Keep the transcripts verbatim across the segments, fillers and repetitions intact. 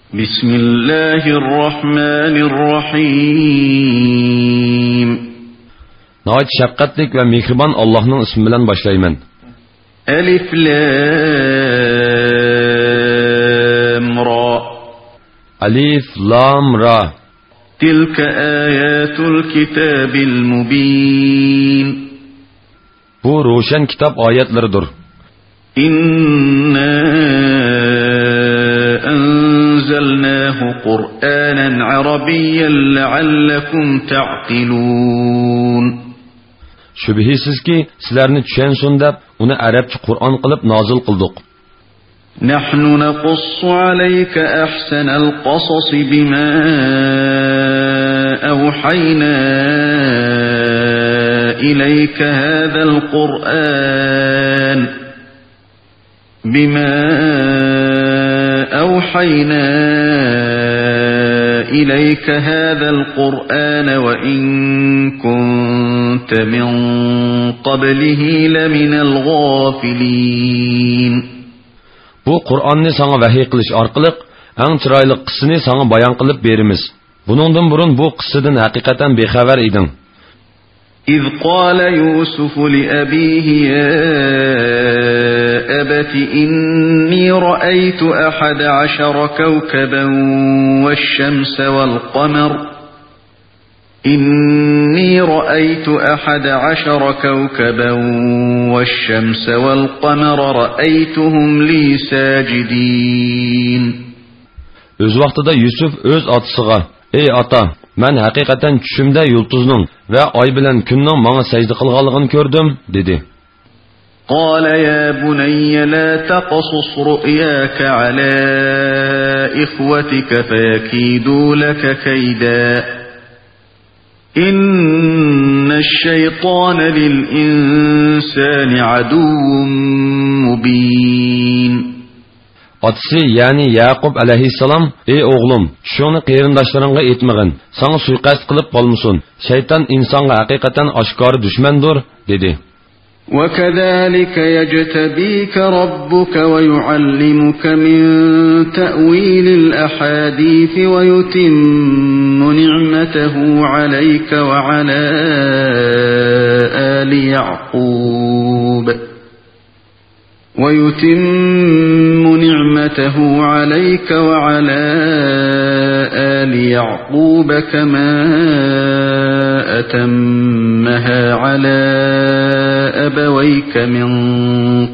بسم الله الرحمن الرحيم. ناھايىتى شەپقەتلىك ۋە مېھرىبان ئاللاھنىڭ ئىسمى بىلەن باشلايمەن. ألف لام را. ئەلىف، لام، را. تلك آيات الكتاب المبين. بۇ روشەن كىتاب ئايەتلىرىدۇر. إنا أنزلناه قرآنا عربيا لعلكم تعقلون. شۈبھىسىزكى، سىلەرنى چۈشەنسۇن دەپ، ئۇنى ئەرەبچە قۇرئان قىلىپ نازىل قىلدۇق. نحن نقص عليك أحسن القصص بما أوحينا إليك هذا القرآن، بما أوحينا إليك هذا القرآن وإن كنت من قبله لمن الغافلين. بۇ قۇرئاننى ساڭا ۋەھىي قىلىش ئارقىلىق ئەڭ چىرايلىق قىسسىنى ساڭا بايان قىلىپ بېرىمىز. بۇنىڭدىن بۇرۇن بۇ قىسسىدىن ھەقىقەتەن بىخەۋەر ئىدىڭ. إذ قال يوسف لأبيه يا أبت إني رأيت أحد عشر كوكبا والشمس والقمر إني رأيت أحد عشر كوكبا والشمس والقمر رأيتهم لي ساجدين. ئۆز ۋاقتىدا يۈسۈپ ئۆز ئاتىسىغا، ئەي ئاتا، مەن ھەقىقەتەن چۈشۈمدە يۇلتۇزنىڭ ۋە ئاي بىلەن كۈننىڭ ماڭا سەجدە قىلغانلىقىنى كۆردۈم، دېدى. قال يا بني لا تقصص رؤياك على إخوتك فيكيدوا لك كيدا. إن الشيطان للإنسان عدو مبين. ئاتىسى، يەنى يەقۇب ئەلەيھىسسالام، ئەي ئوغلۇم، چۈشۈڭنى قېرىنداشلىرىڭغا ئېيتمىغىن، ساڭا سۇيىقەست قىلىپ قالمىسۇن. شەيتان ئىنسانغا ھەقىقەتەن ئاشكارا دۈشمەندۇر، دېدى. وكذلك يجتبيك ربك ويعلمك من تأويل الأحاديث ويتم نعمته عليك وعلى آل يعقوب، ويتم نعمته عليك وعلى آل يعقوب كما أتمها على أبويك من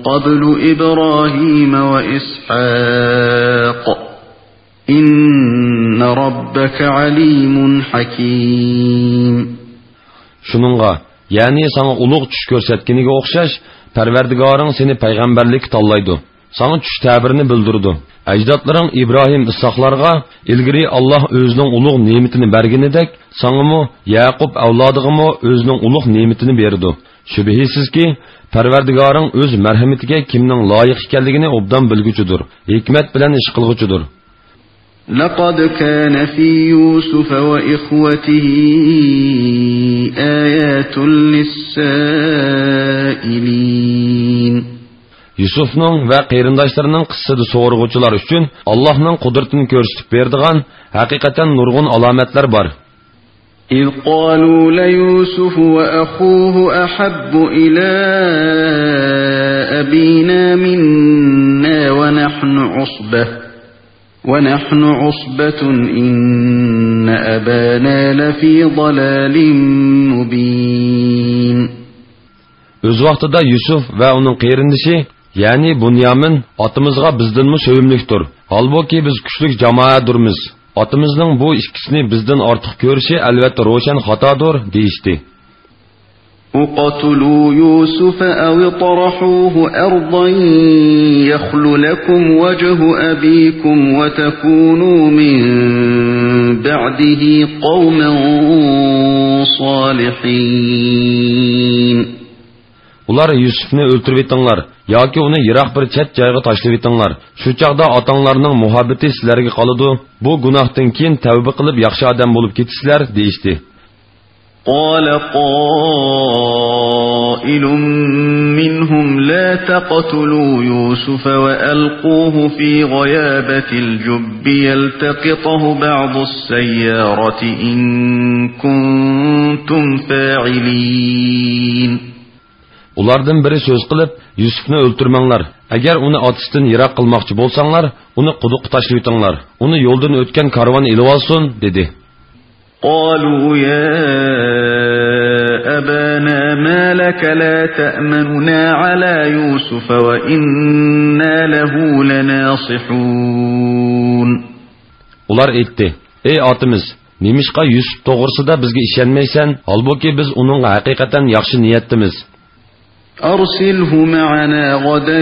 قبل إبراهيم وإسحاق، إن ربك عليم حكيم. شۇنىڭغا، يەنى ساڭا ئۇلۇغ چۈش كۆرسەتكىنىگە ئوخشاش، پەرۋەردىگارىڭ سېنى پەيغەمبەرلىككە تاللايدۇ. ساڭا چۈش تەبىرىنى بىلدۈرىدۇ. ئەجدادلىرىڭ ئىبراھىم، ئىسھاقلارغا ئىلگىرى ئاللاھ ئۆزىنىڭ ئۇلۇغ نېمىتىنى بەرگىنىدەك، ساڭىمۇ، يەقۇب ئەۋلادىغىمۇ ئۆزىنىڭ ئۇلۇغ نېمىتىنى بېرىدۇ. شۈبھىسىزكى، پەرۋەردىگارىڭ ئۆز مەرھىمىتىگە كىمنىڭ لايىق ئىكەنلىكىنى ئوبدان بىلگۈچىدۇر، ھېكمەت بىلەن ئىش قىلغۇچىدۇر. لقد كان في يوسف وإخوته آيات للسائلين. يۈسۈفنىڭ ۋە قېرىنداشلىرىنىڭ قىسسىسىدا سورىغۇچىلار ئۈچۈن ئاللاھنىڭ قۇدرىتىنى كۆرسىتىپ بېرىدىغان ھەقىقەتەن نۇرغۇن ئالامەتلەر بار. إذ قالوا ليوسف وأخوه أحب إلى أبينا منا ونحن عصبة، ونحن عصبة إن أبانا لفي ضلال مبين. ئۆز ۋاقتىدا يۈسۈف ۋە ئۇنىڭ قېرىندىشى، يەنى بۇنيامىن، ئاتىمىزغا بىزدىنمۇ سۆيۈملۈكتۇر. ھالبۇكى، بىز كۈچلۈك جامائەدۇرمىز. ئاتىمىزنىڭ بۇ ئىككىسىنى بىزدىن ئارتۇق كۆرۈشى ئەلۋەتتە روشەن خاتادۇر، دېيىشتى. اقتلوا يوسف أو اطرحوه أرضا يخل لكم وجه أبيكم وتكونوا من بعده قوما صالحين. ئۇلار يۈسۈفنى ئۆلتۈرۈۋېتىڭلار ياكى ئۇنى يىراق بىر چەت جايغا تاشلىۋېتىڭلار. شۇ چاغدا ئاتاڭلارنىڭ مۇھەببىتى سىلەرگە قالىدۇ. بۇ گۇناھتىن كېيىن تەۋبە قىلىپ ياخشى ئادەم بولۇپ كېتىسىلەر، دېيىشتى. قال قائل منهم لا تقتلوا يوسف وألقوه في غيابة الجب يلتقطه بعض السيارة إن كنتم فاعلين. ئۇلاردىن بىرى سۆز قىلىپ، يۈسۈپنى ئۆلتۈرمەڭلار. ئەگەر ئۇنى ئاتىسىدىن يىراق قىلماقچى بولساڭلار، ئۇنى قۇدۇققا تاشلىۋېتىڭلار. ئۇنى يولدىن ئۆتكەن كارۋان ئېلىۋالسۇن، دېدى. قالوا يا أبانا ما لك لا تأمننا على يوسف وإنا له لناصحون. ئۇلار ئېيتتى: ئەي ئاتىمىز، نېمىشقا يۈسۈپ توغرىسىدا بىزگە ئىشەنمەيسەن؟ ھالبۇكى، بىز ئۇنىڭغا ھەقىقەتەن ياخشى نىيەتتىمىز. أرسله معنا غدا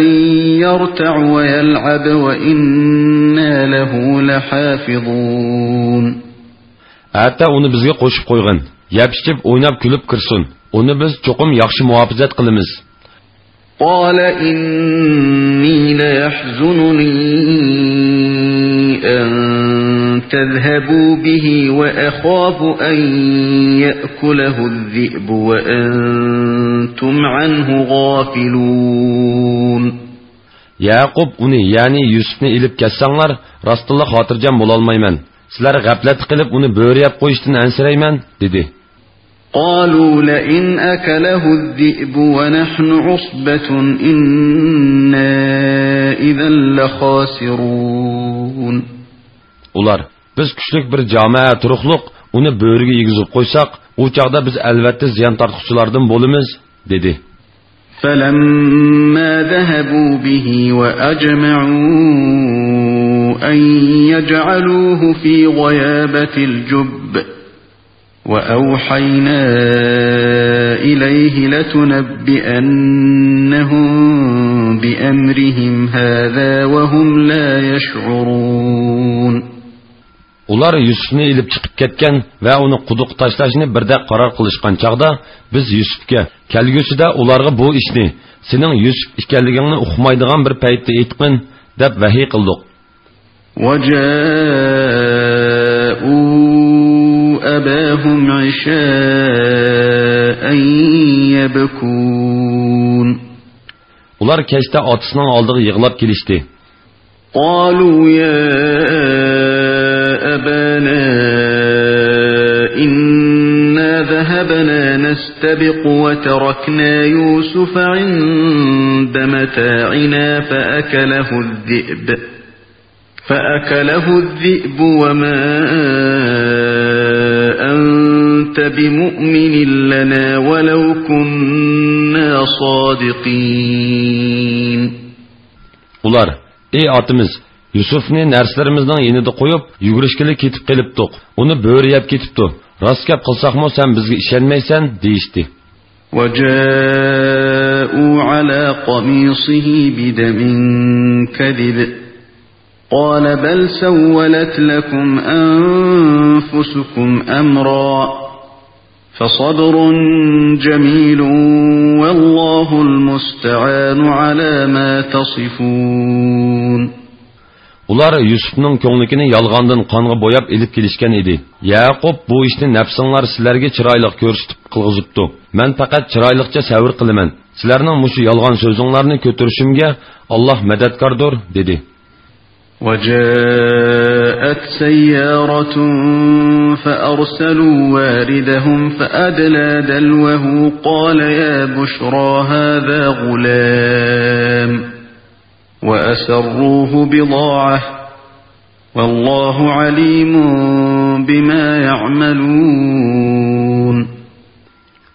يرتع ويلعب وإنا له لحافظون. ئەتە ئۇنى بىزگە قوشۇپ قويغىن. يەپ-ئىچىپ، ئويناپ-كۈلۈپ كىرسۇن. ئۇنى بىز چوقۇم ياخشى مۇھاپىزەت قىلىمىز. قال إني ليحزنني أن تذهبوا به وأخاف أن يأكله الذئب وأنتم عنه غافلون. يەقۇپ ئۇنى، يەنى يۈسۈپنى ئېلىپ كەتسەڭلار، راستتىنلا خاتىرجەم بولالمايمەن. سىلەر غەپلەتتە قېلىپ ئۇنى بۆرە يەپ قويۇشتىن ئەنسىرەيمەن، دېدى. قالوا لئن أكله الذئب ونحن عصبة إنا إذا لخاسرون. ئۇلار: بىز كۈچلۈك بىر جامائە تۇرۇقلۇق ئۇنى بۆرىگە يېگۈزۈپ قويساق، ئۇ چاغدا بىز ئەلۋەتتە زىيان تارتقۇچىلاردىن بولىمىز، دېدى. فلما ذهبوا به وأجمعوا أن يجعلوه في غيابة الجب وأوحينا إليه لتنبئنهم بأمرهم هذا وهم لا يشعرون. ئۇلار يۈسۈپنى ئېلىپ چىقىپ كەتكەن ۋە ئۇنى قۇدۇققا تاشلاشنى بىردەك قارار قىلىشقان چاغدا، بىز يۈسۈپكە، كەلگۈسىدە ئۇلارغا بۇ ئىشنى سېنىڭ يۈسۈپ ئىكەنلىكىڭنى ئۇقمايدىغان بىر پەيتتە ئېيتقىن، دەپ ۋەھىي قىلدۇق. وجاءوا أباهم عشاء يبكون. ئۇلار كەچتە ئاتىسىنىڭ ئالدىغا يىغلاپ كېلىشتى. قالوا يا أبانا إنا ذهبنا نستبق وتركنا يوسف عند متاعنا فأكله الذئب، فأكله الذئب وما أنت بمؤمن لنا ولو كنا صادقين. ئۇلار: ئەي ئاتىمىز، يۈسۈفنى نەرسىلىرىمىزنىڭ يېنىدا قويۇپ، يۈگۈرۈشكىلى كېتىپ قېلىپتۇق. ئۇنى بۆرە يەپ كېتىپتۇ. راست گەپ قىلساقمۇ، سەن بىزگە ئىشەنمەيسەن، دېيىشتى. وجاءوا على قميصه بدم كذب قال بل سولت لكم أنفسكم أمرا فصبر جميل والله المستعان على ما تصفون. ئۇلار يۈسۈپنىڭ كۆڭلىكىنى يالغاندىن قانغا بوياپ ئېلىپ كېلىشكەن ئىدى. يەقۇپ: بۇ ئىشنى نەپسىڭلار سىلەرگە چىرايلىق كۆرسىتىپ قىلغۇزۇپتۇ. مەن پەقەت چىرايلىقچە سەۋر قىلىمەن. سىلەرنىڭ مۇشۇ يالغان سۆزۈڭلارنى كۆتۈرۈشۈمگە ئاللاھ مەدەتكاردۇر، دېدى. وجاءت سيارة فأرسلوا واردهم فأدلى دلوه قال يا بشرى هذا غلام وأسروه بضاعة والله عليم بما يعملون.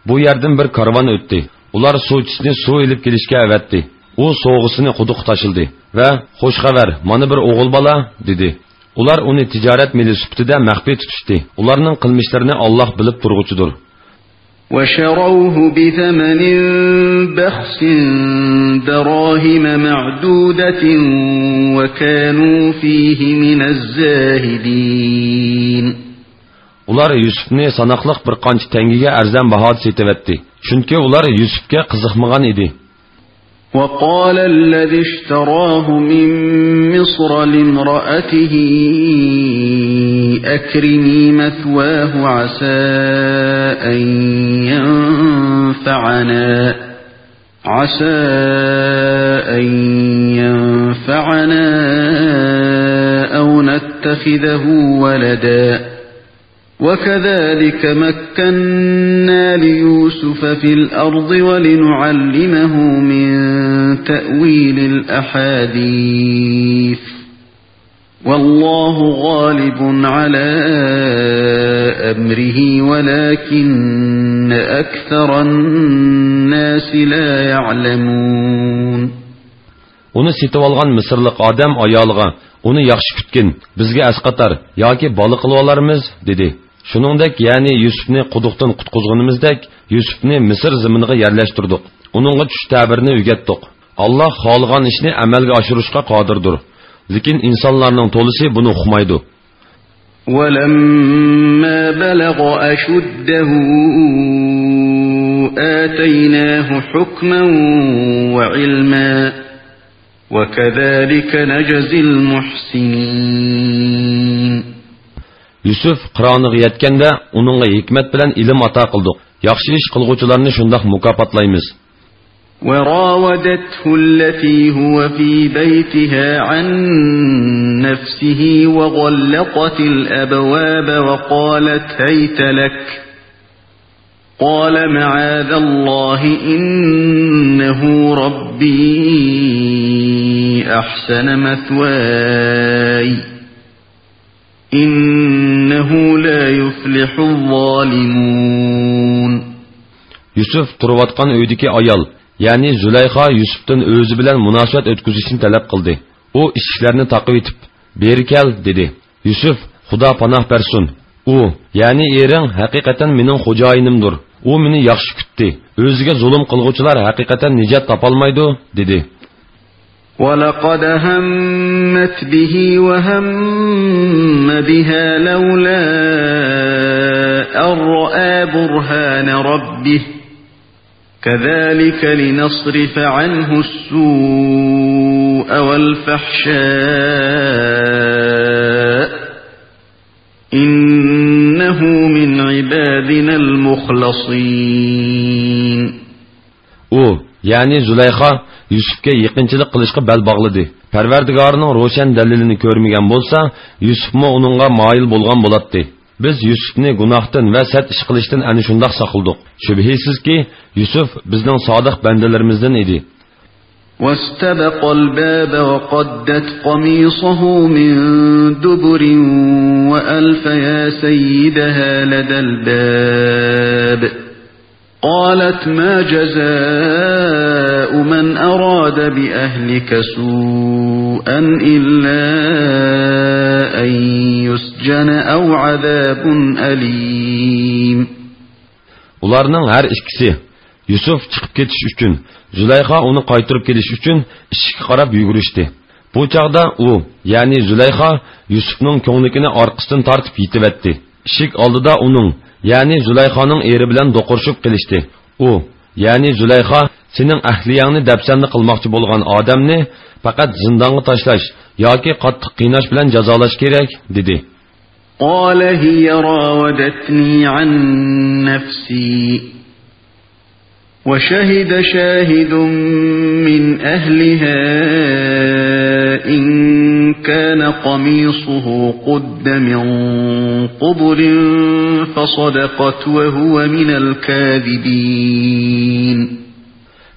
بۇ يەردىن بىر كارۋان ئۆتتى. ئۇلار سۇچىسىنى سۇ ئېلىپ كېلىشكە ئەۋەتتى. ئۇ سوغىسىنى قۇدۇققا تاشلىدى ۋە خوش خەۋەر، مانا بىر ئوغۇل بالا، دېدى. ئۇلار ئۇنى تىجارەت مېلى سۈپىتىدە مەخپىي تۇتۇشتى. ئۇلارنىڭ قىلمىشلىرىنى ئاللاھ بىلىپ تۇرغۇچىدۇر. وشروه بثمن بخس دراهم معدودة وكانوا فيه من الزاهدين. ئۇلار يۈسۈپنى ساناقلىق بىر قانچە تەڭگىگە ئەرزان باھادا سېتىۋەتتى. چۈنكى ئۇلار يۈسۈپكە قىزىقمىغان ئىدى. وقال الذي اشتراه من مصر لامرأته أكرمي مثواه عسى أن ينفعنا، عسى أن ينفعنا أو نتخذه ولدا، وكذلك مكنا ليوسف في الأرض ولنعلمه من تأويل الأحاديث، والله غالب على أمره ولكن أكثر الناس لا يعلمون. ئۇنى سېتىۋالغان مىسىرلىق ئادەم ئايالىغا، ئۇنى ياخشى كۈتكىن، بىزگە ئەسقاتار ياكى بالا قىلىۋالارمىز، دېدى. شۇنىڭدەك، يەنى يۈسۈپنى قۇدۇقتىن قۇتقۇزغىنىمىزدەك، يۈسۈپنى مىسىر زېمىنىغا يەرلەشتۈردۇق. ئۇنىڭغا چۈش تەبىرىنى ئۆگەتتۇق. ئاللاھ خالىغان ئىشنى ئەمەلگە ئاشۇرۇشقا قادىردۇر. لېكىن ئىنسانلارنىڭ تولىسى بۇنى ئۇقمايدۇ. ولما بلغ أشده آتيناه حكما وعلما وكذلك نجزي المحسنين. يۈسۈپ قىرانىغا يەتكەندە، ئۇنىڭغا ھېكمەت بىلەن ئىلىم ئاتا قىلدۇق. ياخشى ئىش قىلغۇچىلارنى شۇنداق مۇكاپاتلايمىز. وراودته التي هو في بيتها عن نفسه وغلقت الأبواب وقالت هيت لك، قال معاذ الله إنه ربي أحسن مثواي إنه لا يفلح الظالمون. يۈسۈپ تۇرۇۋاتقان ئۆيدىكى ئايال، يەنى زۇلەيخا يۈسۈپتىن ئۆزى بىلەن مۇناسىۋەت ئۆتكۈزۈشنى تەلەپ قىلدى. ئۇ ئىشىكلەرنى تاقىۋېتىپ، بېرى كەل، دېدى. يۈسۈپ، خۇدا پاناھ بەرسۇن. ئۇ، يەنى ئېرىڭ ھەقىقەتەن مېنىڭ خوجايىنىمدۇر. ئۇ مېنى ياخشى كۈتتى. ئۆزىگە زۇلۇم قىلغۇچىلار ھەقىقەتەن نىجات تاپالمايدۇ، دېدى. ولقد همت به وهم بها لولا أن رأى برهان ربه كذلك لنصرف عنه السوء والفحشاء إنه من عبادنا المخلصين. ئۇ، يەنى زۇلەيخا، يۈسۈپكە يېقىنچىلىق قىلىشقا بەل باغلىدى. پەرۋەردىگارىنىڭ روشەن دەلىلىنى كۆرمىگەن بولسا، يۈسۈپمۇ ئۇنىڭغا مايىل بولغان بولاتتى. بىز يۈسۈپنى گۇناھتىن ۋە سەت ئىش قىلىشتىن ئەنە شۇنداق ساقلىدۇق. شۈبھىسىزكى، يۈسۈپ بىزنىڭ سادىق بەندىلىرىمىزدىن ئىدى. واستبق الباب وقدت قميصه من دبر وألف يا سيدها لدى الباب قالت ما جزاء من أراد بأهلك سوءا إلا أن يسجن أو عذاب أليم. ئۇلارنىڭ ھەر ئىككىسى، يۈسۈپ چىقىپ كېتىش ئۈچۈن، زۇلەيخا ئۇنى قايتۇرۇپ كېلىش ئۈچۈن ئىشىككە قاراپ يۈگۈرۈشتى. بۇ چاغدا ئۇ، يەنى زۇلەيخا يۈسۈپنىڭ كۆڭلىكىنى ئارقىسىدىن تارتىپ يېتىۋەتتى. ئىشىك ئالدىدا ئۇنىڭ، يەنى زۇلەيخانىڭ ئېرى بىلەن دوقۇرۇشۇپ قېلىشتى. ئۇ، يەنى زۇلەيخا، سېنىڭ ئەھلىيەڭنى دەپسەندە قىلماقچى بولغان ئادەمنى پەقەت زىندانغا تاشلاش ياكى قاتتىق قىيناش بىلەن جازالاش كېرەك، دېدى. قال هي راودتني عن نفسي وشهد شاهد من أهلها إن كان قميصه قد من قبل فصدقت وهو من الكاذبين.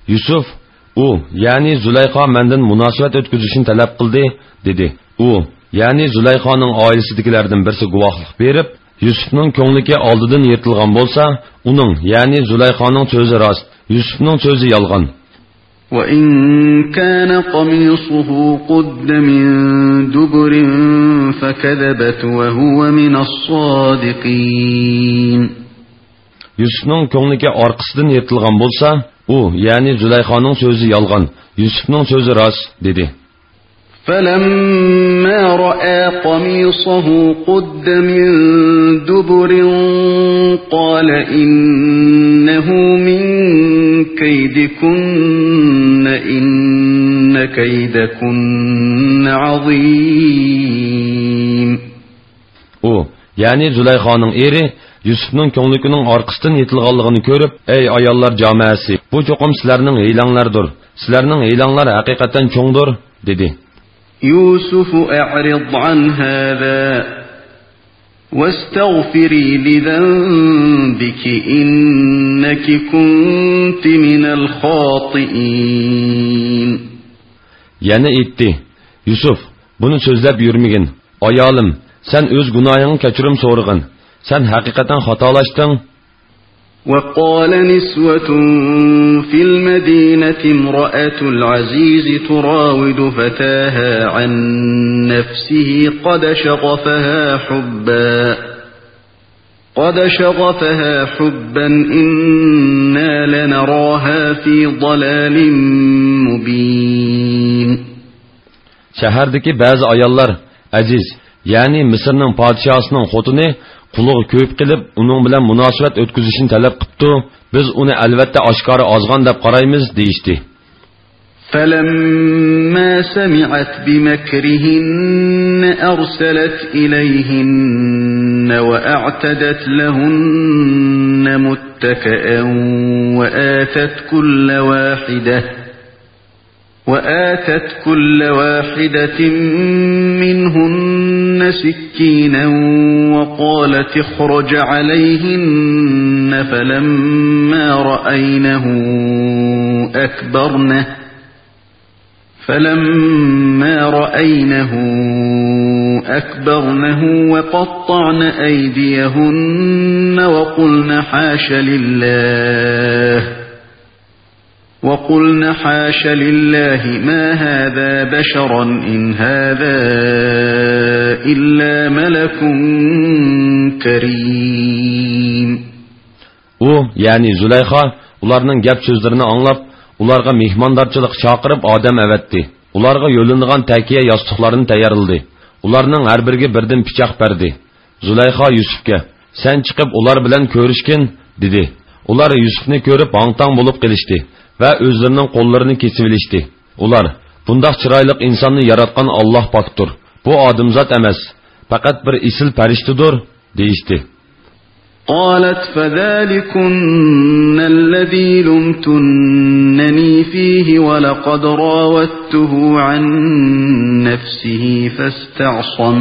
يۈسۈپ، ئۇ، يەنى زۇلەيخا مەندىن مۇناسىۋەت ئۆتكۈزۈشنى تەلەپ قىلدى، دېدى. ئۇ، يەنى زۇلەيخانىڭ ئائىلىسىدىكىلەردىن بىرسى گۇۋاھلىق بېرىپ، يۈسۈپنىڭ كۆڭلىكى ئالدىدىن يىرتىلغان بولسا، ئۇنىڭ، يەنى زۇلەيخانىڭ سۆزى راست، يۈسۈپنىڭ سۆزى يالغان. وإن كان قميصه قد من دبر فكذبت وهو من الصادقين. يۈسۈپنىڭ كۆڭلىكى ئارقىسىدىن يىرتىلغان بولسا، ئۇ، يەنى زۇلەيخانىڭ سۆزى يالغان، يۈسۈپنىڭ سۆزى راست، دېدى. فلما رأى قميصه قد من دبر قال إنه من كيدكن إن كيدكن عظيم. ئۇ، يەنى زۇلەيخانىڭ ئېرى، يۈسۈپنىڭ كۆڭلىكىنىڭ ئارقىسىدىن يېتىلغانلىقىنى كۆرۈپ، ئەي ئاياللار جامەسى، بۇ چوقۇم سىلەرنىڭ ھىيلەڭلەردۇر. سىلەرنىڭ ھىيلەڭلار ھەقىقەتەن چوڭدۇر، دېدى. يوسف أعرض عن هذا واستغفري لذنبك إنك كنت من الخاطئين. يەنە ئېيتتى، يۈسۈپ، بۇنى سۆزلەپ يۈرمىگىن. ئايالىم، سەن ئۆز گۇناھىڭغا كەچۈرۈم سورىغىن. سەن ھەقىقەتەن خاتالاشتىڭ. وقال نسوة في المدينة امرأة العزيز تراود فتاها عن نفسه قد شغفها حبا، قد شغفها حبا إنا لنراها في ضلال مبين. شەھەردىكى بەزى ئاياللار، ئەزىز، يەنى مىسىرنىڭ پادىشاھىسىنىڭ خوتۇنى قۇلىغا كۆيۈپ قېلىپ، ئۇنىڭ بىلەن مۇناسىۋەت ئۆتكۈزۈشنى تەلەپ قىپتۇ، بىز ئۇنى ئەلۋەتتە ئاشكارا ئازغان دەپ قارايمىز، دېيىشتى. فلما سمعت بمكرهن أرسلت إليهن وأعتدت لهن متكأ وآتت كل واحدة وآتت كل واحدة منهن سكينا وقالت اخرج عليهن فلما رأينه أكبرنه، فلما رأينه أكبرنه وقطعن أيديهن وقلن حاش لله وقلن حاش لله ما هذا بشرا إن هذا إلا ملك كريم. ئۇ، يەنى زۇلەيخا، ئۇلارنىڭ گەپ-سۆزلىرىنى ئاڭلاپ، ئۇلارغا مېھماندارچىلىققا چاقىرىپ ئادەم ئەۋەتتى. ئۇلارغا يۆلىنىدىغان تەكىيە ياستۇقلارنى تەييارلىدى. ئۇلارنىڭ ھەر بىرىگە بىردىن پىچاق بەردى. زۇلەيخا يۈسۈپكە، سەن چىقىپ ئۇلار بىلەن كۆرۈشكىن، دېدى. ئۇلار يۈسۈپنى كۆرۈپ ھاڭ-تاڭ بولۇپ قېلىشتى ۋە ئۆزلىرىنىڭ قوللىرىنى كېسىۋېلىشتى. ئۇلار، بۇنداق چىرايلىق ئىنساننى ياراتقان ئاللاھ پاكتۇر. بۇ ئادەمزات ئەمەس، پەقەت بىر ئېسىل پەرىشتىدۇر، دېيىشتى. قالت فذلكن الذي لمتنني فيه ولقد راودته عن نفسه فاستعصم.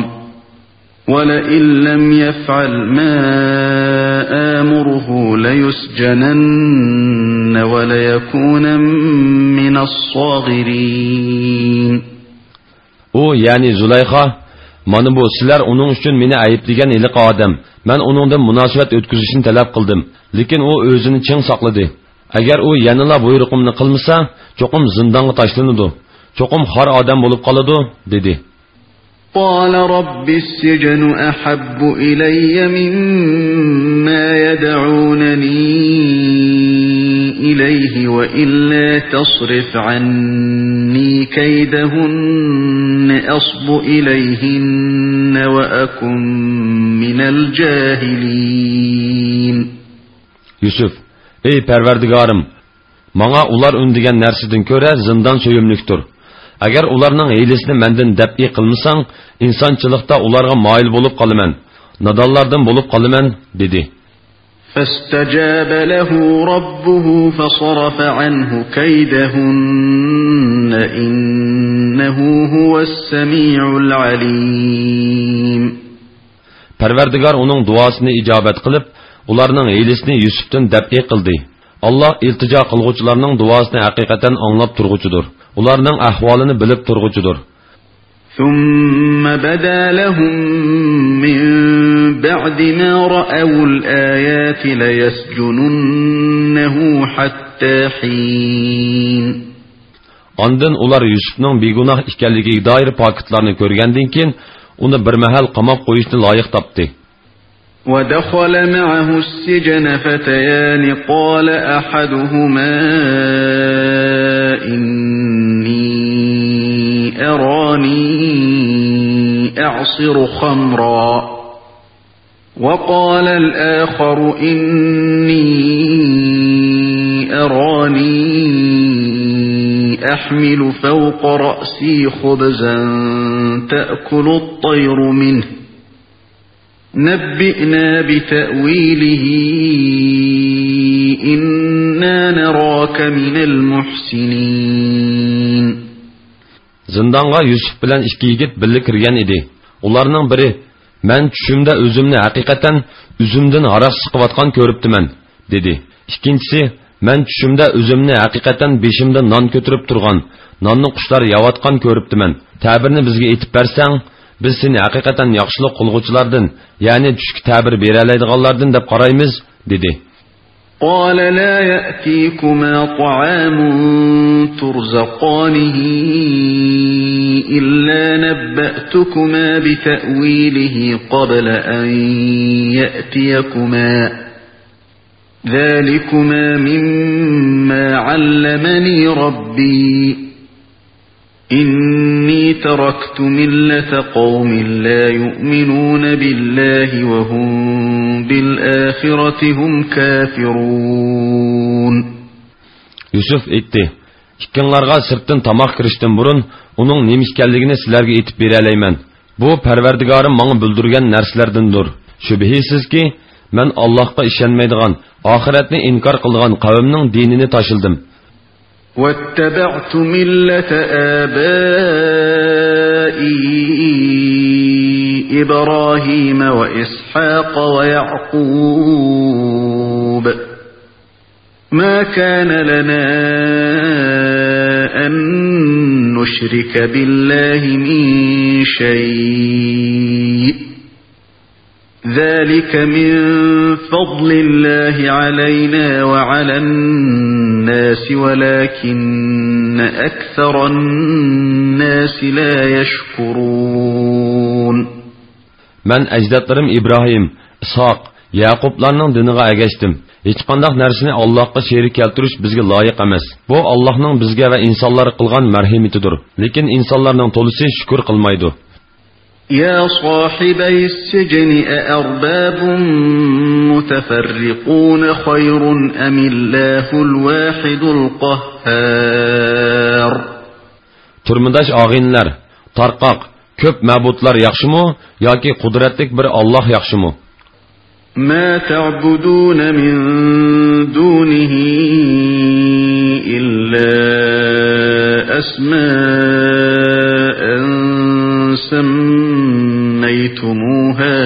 ولئن لم يفعل ما آمره ليسجنن وليكونن من الصاغرين. ئۇ، يەنى زۇلەيخا، مانا بۇ، سىلەر ئۇنىڭ ئۈچۈن مېنى ئەيىبلىگەن ھېلىقى ئادەم، مەن ئۇنىڭدىن مۇناسىۋەت ئۆتكۈزۈشنى تەلەپ قىلدىم، لېكىن ئۇ ئۆزىنى چىڭ ساقلىدى. ئەگەر ئۇ يەنىلا بۇيرۇقۇمنى قىلمىسا، چوقۇم زىندانغا تاشلىنىدۇ، چوقۇم خار ئادەم بولۇپ قالىدۇ، دېدى. قال رب السجن أحب إلي مما يدعونني إليه وإلا تصرف عني كيدهن أصب إليهن وأكن من الجاهلين. يۈسۈپ، ئەي پەرۋەردىگارىم، ماڭا ئۇلار ئۈندىگەن نەرسىدىن كۆرە زىندان سۆيۈملۈكتۇر. ئەگەر ئۇلارنىڭ ھىيلىسىنى مەندىن دەپئى قىلمىساڭ، ئىنسانچىلىقتا ئۇلارغا مايىل بولۇپ قالىمەن، نادانلاردىن بولۇپ قالىمەن، دېدى. فاستجاب له ربه فصرف عنه كيدهن إنه هو السميع العليم. پەرۋەردىگار ئۇنىڭ دۇئاسىنى ئىجابەت قىلىپ، ئۇلارنىڭ ھىيلىسىنى يۈسۈپتىن دەپئى قىلدى. ئاللاھ ئىلتىجا قىلغۇچىلارنىڭ دۇئاسىنى ھەقىقەتەن ئاڭلاپ تۇرغۇچىدۇر. ئۇلارنىڭ ئەھۋالىنى بىلىپ تۇرغۇچىدۇر. ثم بدا لهم من بعد ما رأوا الآيات ليسجننه حتى حين. ئاندىن ئۇلار يۈسۈپنىڭ بىگۇناھ ئىكەنلىكىگە دائىر پاكىتلارنى كۆرگەندىن كېيىن، ئۇنى بىر مەھەل قاماپ قويۇشنى لايىق تاپتى. ودخل معه السجن فتيان قال أحدهما إني أراني أعصر خمرا وقال الآخر إني أراني يحمل فوق رأسي خبزا تأكل الطير منه نبئنا بتأويله إنا نراك من المحسنين. زىندانغا يۈسۈپ بىلەن ئىككى يىگىت بىللە كىرگەن ئىدى. ئۇلارنىڭ بىرى، «مەن چۈشۈمدە ئۆزۈمنى ھەقىقەتەن ئۈزۈمدىن ھاراق سىقىۋاتقان كۆرۈپتىمەن» دېدى. ئىككىنچىسى، «مەن چۈشۈمدە ئۆزۈمنى ھەقىقەتەن بېشىمدا نان كۆتۈرۈپ تۇرغان، ناننى قۇشلار يەۋاتقان كۆرۈپتىمەن. تەبىرنى بىزگە ئېيتىپ بەرسەڭ، بىز سېنى ھەقىقەتەن ياخشىلىق قىلغۇچىلاردىن، يەنى چۈشكە تەبىر بېرەلەيدىغانلاردىن دەپ قارايمىز» دېدى. قال لا يأتيكما طعام ترزقانه إلا نبأتكما بتأويله قبل أن يأتيكما ذلكما مما علمني ربي إني تركت ملة قوم لا يؤمنون بالله وهم بالآخرة هم كافرون. يۈسۈپ ئېيتتى: «ئىككىڭلارغا سىرتتىن تاماق كىرىشتىن بۇرۇن ئۇنىڭ نېمە ئىكەنلىكىنى سىلەرگە ئېيتىپ بېرەلەيمەن. بۇ پەرۋەردىگارىم ماڭا بىلدۈرگەن نەرسىلەردىندۇر. شۈبھىسىزكى، مەن ئاللاھقا ئىشەنمەيدىغان، ئاخىرەتنى ئىنكار قىلىدىغان قەۋمنىڭ دىنىنى تاشلىدىم.» واتبعت ملة آبائي إبراهيم وإسحاق ويعقوب ما كان لنا أن نشرك بالله من شيء ذلك من فضل الله علينا وعلى الناس ولكن أكثر الناس لا يشكرون. مەن ئەجدادلىرىم ئىبراھىم، ئىسھاق، يەقۇبلارنىڭ دىنىغا ئەگەشتىم. ھېچقانداق نەرسىنى ئاللاھقا شېرىك كەلتۈرۈش بىزگە لايىق ئەمەس. بۇ ئاللاھنىڭ بىزگە ۋە ئىنسانلارغا قىلغان مەرھىمىتىدۇر. لېكىن ئىنسانلارنىڭ تولىسى شۈكۈر قىلمايدۇ. يا صاحبي السجن أأرباب متفرقون خير أم الله الواحد القهار. تۈرمىداش ئاغىنىلەر، تارقاق، كۆپ مەبۇدلار ياخشىمۇ ياكى قۇدرەتلىك بىر ئاللاھ ياخشىمۇ؟ ما تعبدون من دونه إلا أسماء سميتموها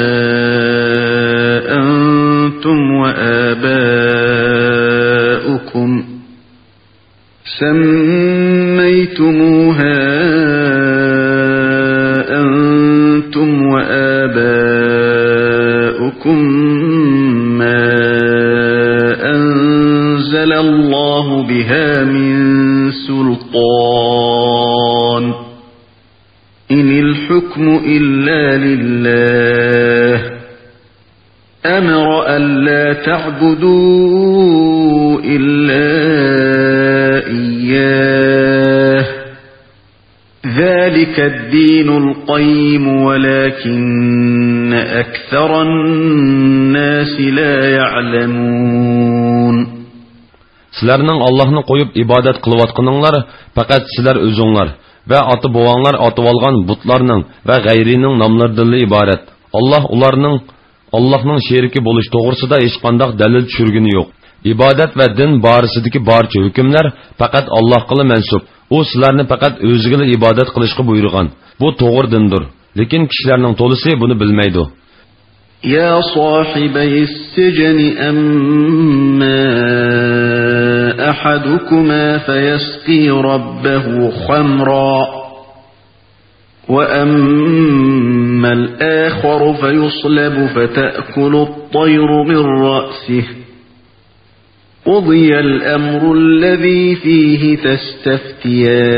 أنتم وآباؤكم سميتموها أنتم وآباؤكم ما أنزل الله بها من سلطان إن الحكم إلا لله أمر ألا تعبدوا إلا إياه ذلك الدين القيم ولكن أكثر الناس لا يعلمون. سىلەرنىڭ ئاللاھنى قويۇپ ئىبادەت قىلىۋاتقىنىڭلار پەقەت سىلەر ئۆزۈڭلار ۋە ئاتا-بوۋاڭلار ئاتىۋالغان بۇتلارنىڭ ۋە غەيرىنىڭ ناملىرىدىنلا ئىبارەت. ئاللاھ ئۇلارنىڭ ئاللاھنىڭ شېرىكى بولۇش توغرىسىدا ھېچقانداق دەلىل چۈشۈرگىنى يوق. ئىبادەت ۋە دىن بارىسىدىكى بارچە ھۆكۈملەر پەقەت ئاللاھقىلا مەنسۇپ. ئۇ سىلەرنى پەقەت ئۆزىگىلا ئىبادەت قىلىشقا بۇيرۇغان. بۇ توغرا دىندۇر. لېكىن كىشىلەرنىڭ تولىسى بۇنى بىلمەيدۇ. يا صاحبي السجن أما أحدكما فيسقي ربه خمرا وأما الآخر فيصلب فتأكل الطير من رأسه قضي الأمر الذي فيه تستفتيان.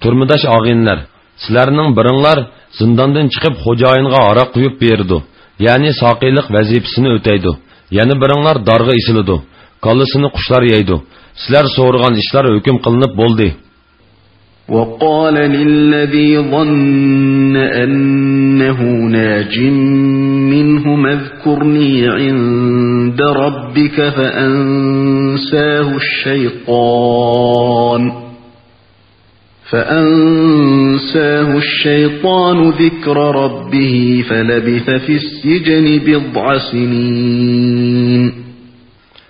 تۈرمىداش ئاغىنىلەر، سىلەرنىڭ بىرىڭلار زىنداندىن چىقىپ خوجايىنغا ھاراق قۇيۇپ بېرىدۇ، يەنى ساقىيلىق ۋەزىپىسىنى ئۆتەيدۇ، يەنە بىرىڭلار دارغا ئېسىلىدۇ، كاللىسىنى قۇشلار يەيدۇ. سىلەر سورىغان ئىشلار ھۆكۈم قىلىنىپ بولدى. وقال للذي ظن أنه ناج منهما اذكرني عند ربك فأنساه فأنساه الشيطان فأنساه الشيطان ذكر ربه فلبث في السجن بضع سنين.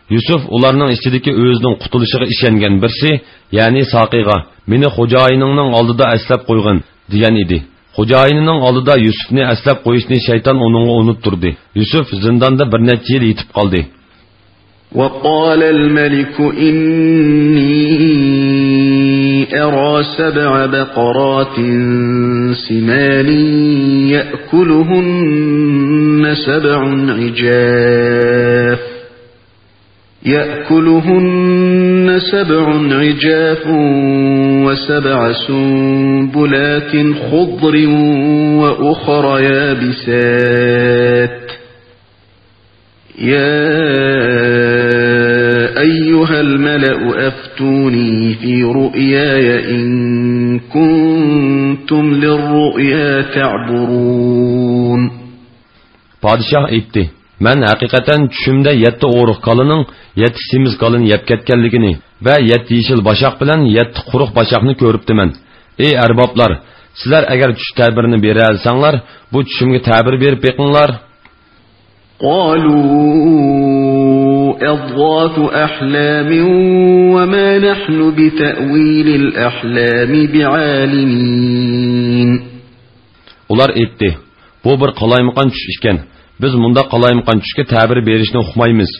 يۈسۈف ئۇلارنىڭ ئىچىدىكى ئۆزىنىڭ قۇتۇلۇشىغا ئىشەنگەن بىرسى، يەنى ساقىغا، مېنى خوجايىنىڭنىڭ ئالدىدا ئەسلەپ قويغىن، دېگەن ئىدى. خوجايىنىنىڭ ئالدىدا يۈسۈفنى ئەسلەپ قويۇشنى شەيتان ئۇنىڭغا ئۇنتتۇردى. يۈسۈف زىنداندا بىر نەچچە يىل يېتىپ قالدى. وقال الملك إني أرى سبع بقرات سمان يأكلهن سبع عجاف يأكلهن سبع عجاف وسبع سنبلات خضر وأخر يابسات يا أيها الملأ أفتوني في رؤياي إن كنتم للرؤيا تعبرون. پادىشاھ ئېيتتى: مەن ھەقىقەتەن چۈشۈمدە يەتتە ئورۇق كالىنىڭ يەتتە سېمىز كالىنى يەپ كەتكەنلىكىنى ۋە يەتتە يېشىل باشاق بىلەن يەتتە قۇرۇق باشاقنى كۆرۈپتىمەن. ئەي ئەربابلار، سىلەر ئەگەر چۈش تەبىرىنى بېرەلىسەڭلار، بۇ چۈشۈمگە تەبىر بېرىپ بېقىڭلار. قالوا أضغاث أحلام وما نحن بتأويل الأحلام بعالمين. ئۇلار ئېيتتى: بۇ بىر قالايمىقان چۈش ئىكەن. بىز مۇنداق قالايمىقان چۈشكە تەبىر بېرىشنى ئۇقمايمىز.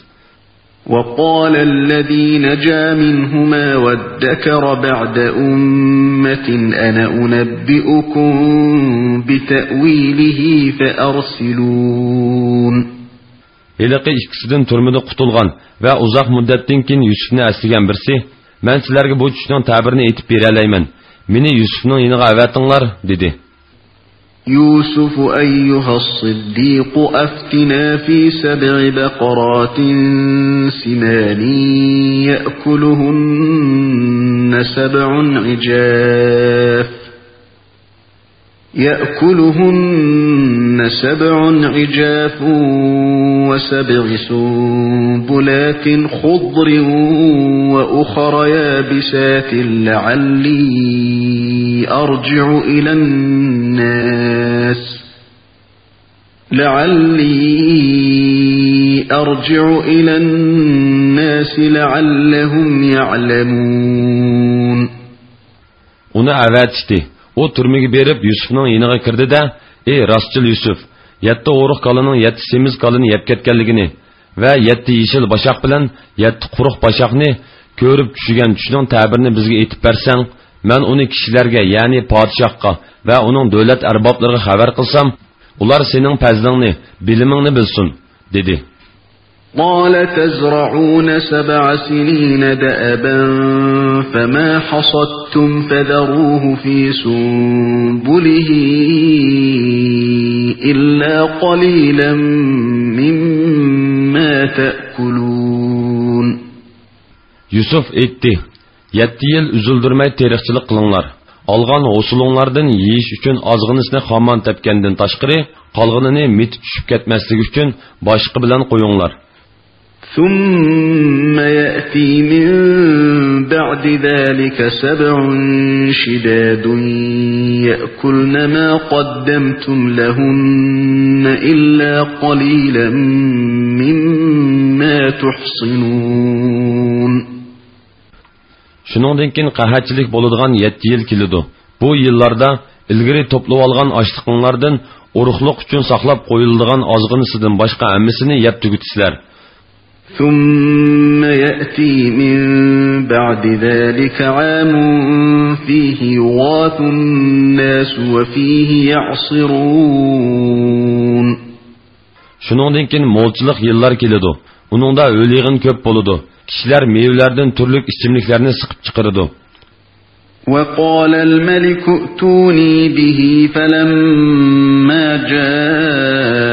وقال الذي نجا منهما وادكر بعد أمة أنا أنبئكم بتأويله فأرسلون. ھېلىقى ئىككىسىدىن تۈرمىدە قۇتۇلغان ۋە ئۇزاق مۇددەتتىن كېيىن يۈسۈفنى ئەسلىگەن بىرسى، مەن سىلەرگە بۇ چۈشنىڭ تەبىرىنى ئېيتىپ بېرەلەيمەن. مېنى يۈسۈفنىڭ يېنىغا ئەۋەتىڭلار، دېدى. يوسف أيها الصديق أفتنا في سبع بقرات سمان يأكلهن سبع عجاف يأكلهن سبع عجاف وسبع سنبلات خضر وأخر يابسات لعلي أرجع إلى الناس لعلي أرجع إلى الناس لعلهم يعلمون. ئۇنى ئەۋەتىشتى. ئۇ تۈرمىگە بېرىپ، يۈسۈفنىڭ يېنىغا كىردى-دە، ئى راستچىل يۈسۈف، يەتتە ئورۇق كالىنىڭ يەتتە سېمىز كالىنى يەپ كەتكەنلىكىنى ۋە يەتتە يېشىل باشاق بىلەن يەتتە قۇرۇق باشاقنى كۆرۈپ چۈشىگەن چۈشنىڭ تەبىرىنى بىزگە ئېيتىپ بەرسەڭ، مەن ئۇنى كىشىلەرگە، يەنى پادىشاھقا ۋە ئۇنىڭ دۆلەت ئەربابلىرىغا خەۋەر قىلسام، ئۇلار سېنىڭ پەزلىڭنى، بىلىمىڭنى بىلسۇن، دېدى. قال تزرعون سبع سنين دأبا فما حصدتم فذروه في سنبله إلا قليلا مما تأكلون. يۈسۈف ئېيتتى: يەتتە يىل ئۈزۈلدۈرمەي تېرىقچىلىق قىلىڭلار. ئالغان ھوسۇلۇڭلاردىن يېيىش ئۈچۈن ئازغىنىسىنى خامان تەپكەندىن تاشقىرى، قالغىنىنى مىتى چۈشۈپ كەتمەسلىكى ئۈچۈن باشقا بىلەن قويۇڭلار. ثم يأتي من بعد ذلك سبع شداد يأكلن ما قدمتم لهن إلا قليلا مما تحصنون. شۇنىڭدىن كېيىن قەھەتچىلىك بولىدىغان يەتتە يىل كېلىدۇ. بۇ يىللاردا ئىلگىرى توپلىۋالغان ئاشلىقىڭلاردىن ئورۇقلۇق ئۈچۈن ساقلاپ قويۇلىدىغان ئازغىنىسىدىن باشقا ھەممىسىنى يەپ تۈگىتىسىلەر. ثم يأتي من بعد ذلك عام فيه يغاث الناس وفيه يعصرون. شۇنىڭدىن كېيىن مولچىلىق يىللار كېلىدۇ. ئۇنىڭدا ھۆل-يېغىن كۆپ بولىدۇ. كىشىلەر مېۋىلەردىن تۈرلۈك ئىچىملىكلەرنى سىقىپ چىقىرىدۇ. وقال الملك ائتوني به فلما جاءه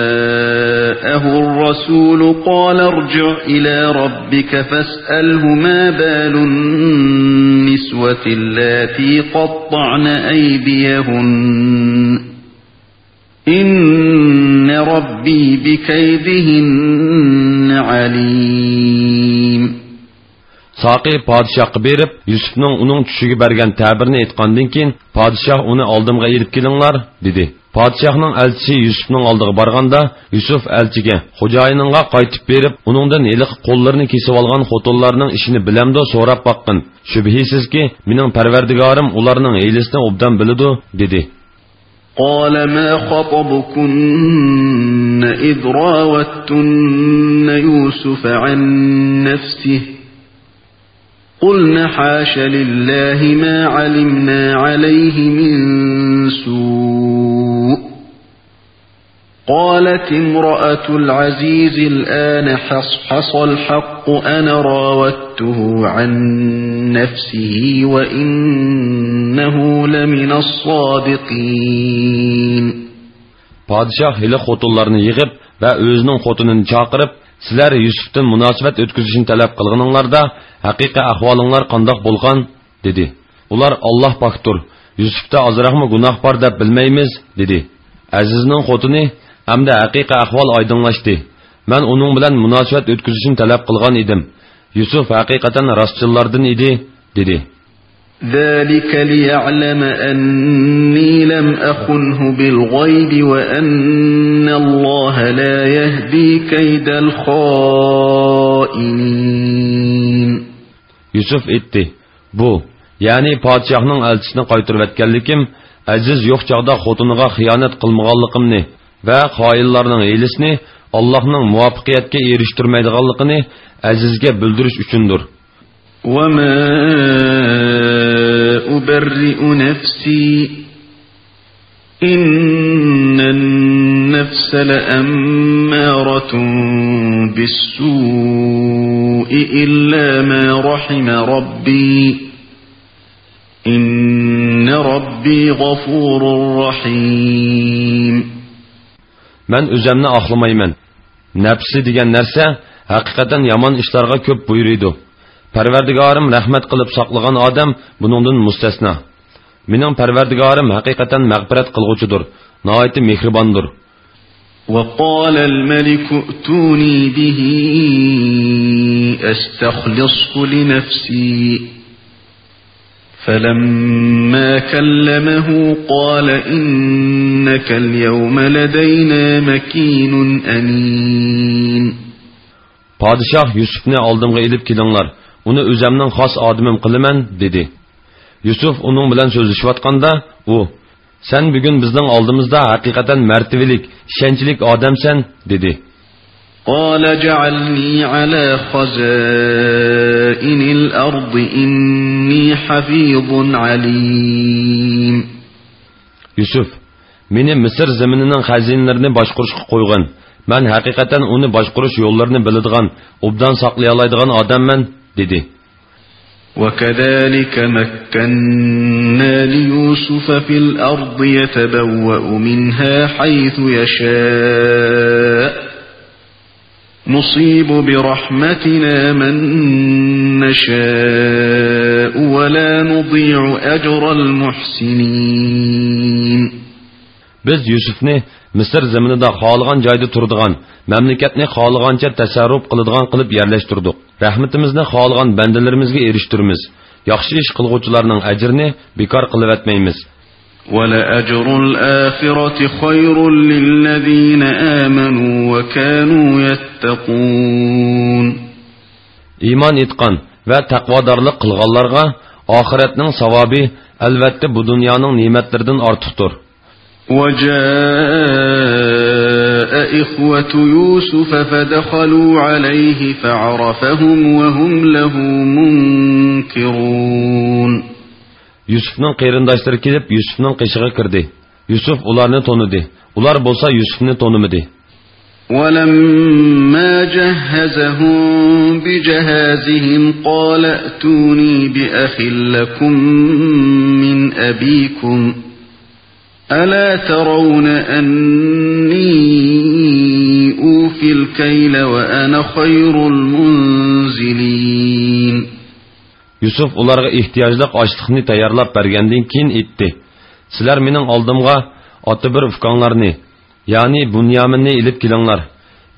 الرسول قال ارجع إلى ربك فاسأله ما بال النسوة اللاتي قطعن أيديهن إن ربي بكيدهن عليم. ساقى پادىشاھقا بېرىپ، يۈسۈپنىڭ ئۇنىڭ چۈشىگە بەرگەن تەبىرىنى ئېيتقاندىن كېيىن، پادىشاھ ئۇنى ئالدىمغا ئېلىپ كېلىڭلار، دېدى. پادىشاھنىڭ ئەلچىسى يۈسۈپنىڭ ئالدىغا بارغاندا، يۈسۈپ ئەلچىگە، خوجايىنىڭغا قايتىپ بېرىپ، ئۇنىڭدىن ھېلىقى قوللىرىنى كېسىۋالغان خوتۇنلارنىڭ ئىشىنى بىلەمدۇ سوراپ باققىن. شۈبھىسىزكى، مېنىڭ پەرۋەردىگارىم ئۇلارنىڭ ھىيلىسىنى ئوبدان بىلىدۇ، دېدى. قال ما خطبكن إذ راودتن يوسف عن نفسه قلن حاش لله ما علمنا عليه من سوء. قالت امرأة العزيز الآن حصحص الحق أنا راودته عن نفسه وإنه لمن الصادقين. پادىشاھ ھېلى خوتۇنلارنى يىغىپ ۋە ئۆزىنىڭ خوتۇنىنى چاقىرىپ، سىلەر يۈسۈپتىن مۇناسىۋەت ئۆتكۈزۈشنى تەلەپ قىلغىنىڭلاردا، ھەقىقىي ئەھۋالىڭلار قانداق بولغان؟ دېدى. ئۇلار، ئاللاھ پاكتۇر، يۈسۈپتە ئازراقمۇ گۇناھ بار دەپ بىلمەيمىز، دېدى. ئەزىزنىڭ خوتۇنى، ئەمدى ھەقىقىي ئەھۋال ئايدىڭلاشتى. مەن ئۇنىڭ بىلەن مۇناسىۋەت ئۆتكۈزۈشنى تەلەپ قىلغان ئىدىم. يۈسۈپ ھەقىقەتەن راستچىللاردىن ئىدى، دېدى. ذلك ليعلم أني لم أخنه بالغيب وأن الله لا يهدي كيد الخائنين. يۈسۈپ ئېيتتى، بۇ، يەنى پادىشاھنىڭ ئەلچىسىنى قايتۇرۇۋەتكەنلىكىم، ئەزىز يوق چاغدا خوتۇنىغا خىيانەت قىلمىغانلىقىمنى ۋە خائىنلارنىڭ ھىيلىسىنى ئاللاھنىڭ مۇۋەپپەقىيەتكە ئېرىشتۈرمەيدىغانلىقىنى ئەزىزگە بىلدۈرۈش ئۈچۈندۇر. وما أبرئ نفسي إن النفس لأمارة بالسوء إلا ما رحم ربي إن ربي غفور رحيم. مەن ئۆزۈمنى ئاقلىمايمەن. نەپسى دېگەن نەرسە ھەقىقەتەن يامان ئىشلارغا كۆپ بۇيرۇيدۇ. پەرۋەردىگارىم رەھمەت قىلىپ ساقلىغان ئادەم بۇنىڭدىن مۇستەسنا. مېنىڭ پەرۋەردىگارىم ھەقىقەتەن مەغپىرەت قىلغۇچىدۇر، ناھايىتى مېھرىباندۇر. وقال الملك ائتوني به أستخلصه لنفسي فلما كلمه قال إنك اليوم لدينا مكين أمين. پادىشاھ يۈسۈپنى ئالدىمغا ئېلىپ كېلىڭلار، ئۇنى ئۆزۈمنىڭ خاس ئادىمىم قىلىمەن، دېدى. يۈسۈپ ئۇنىڭ بىلەن سۆزلىشىۋاتقاندا، ئۇ، سەن بۈگۈن بىزنىڭ ئالدىمىزدا ھەقىقەتەن مەرتىۋىلىك، ئىشەنچلىك ئادەمسەن، دېدى. قال اجعلني على خزائن الأرض إني حفيظ عليم. يۈسۈپ، مېنى مىسىر زېمىنىنىڭ خەزىنىلىرىنى باشقۇرۇشقا قويغىن، مەن ھەقىقەتەن ئۇنى باشقۇرۇش يوللىرىنى بىلىدىغان، ئوبدان ساقلىيالايدىغان ئادەممەن، دېدى. وكذلك مكنا ليوسف في الأرض يتبوأ منها حيث يشاء نصيب برحمتنا من نشاء ولا نضيع أجر المحسنين. بىز يۈسۈپنى مىسىر زېمىنىدا خالىغان جايدا تۇرىدىغان، مەملىكەتنى خالىغانچە تەسەررۇپ قىلىدىغان قىلىپ يەرلەشتۈردۇق. رەھمىتىمىزنى خالىغان بەندىلىرىمىزگە ئېرىشتۈرىمىز. ياخشى ئىش قىلغۇچىلارنىڭ ئەجرىنى بىكار قىلىۋەتمەيمىز. ولأجر الآخرة خير للذين آمنوا وكانوا يتقون. ئىمان ئېيتقان ۋە تەقۋادارلىق قىلغانلارغا ئاخىرەتنىڭ ساۋابى، ئەلۋەتتە، بۇ دۇنيانىڭ نېمەتلىرىدىن ئارتۇقتۇر. وجاء إخوة يوسف فدخلوا عليه فعرفهم وهم له منكرون. يۈسۈپنىڭ قېرىنداشلىرى كېلىپ، يۈسۈپنىڭ قېشىغا كىردى. يۈسۈپ ئۇلارنى تونۇدى. ئۇلار بولسا يۈسۈپنى تونۇمىدى. ولما جهزهم بجهازهم قال ائتوني بأخ لكم من أبيكم ألا ترون أني أوفي الكيل وأنا خير المنزلين. يۈسۈپ ئۇلارغا ئېھتىياجلىق ئاشلىقنى تەييارلاپ بەرگەندىن كېيىن ئېيتتى، سىلەر مېنىڭ ئالدىمغا ئاتا بىر ئۇكاڭلارنى، يەنى بۇنيامىننى ئېلىپ كېلىڭلار.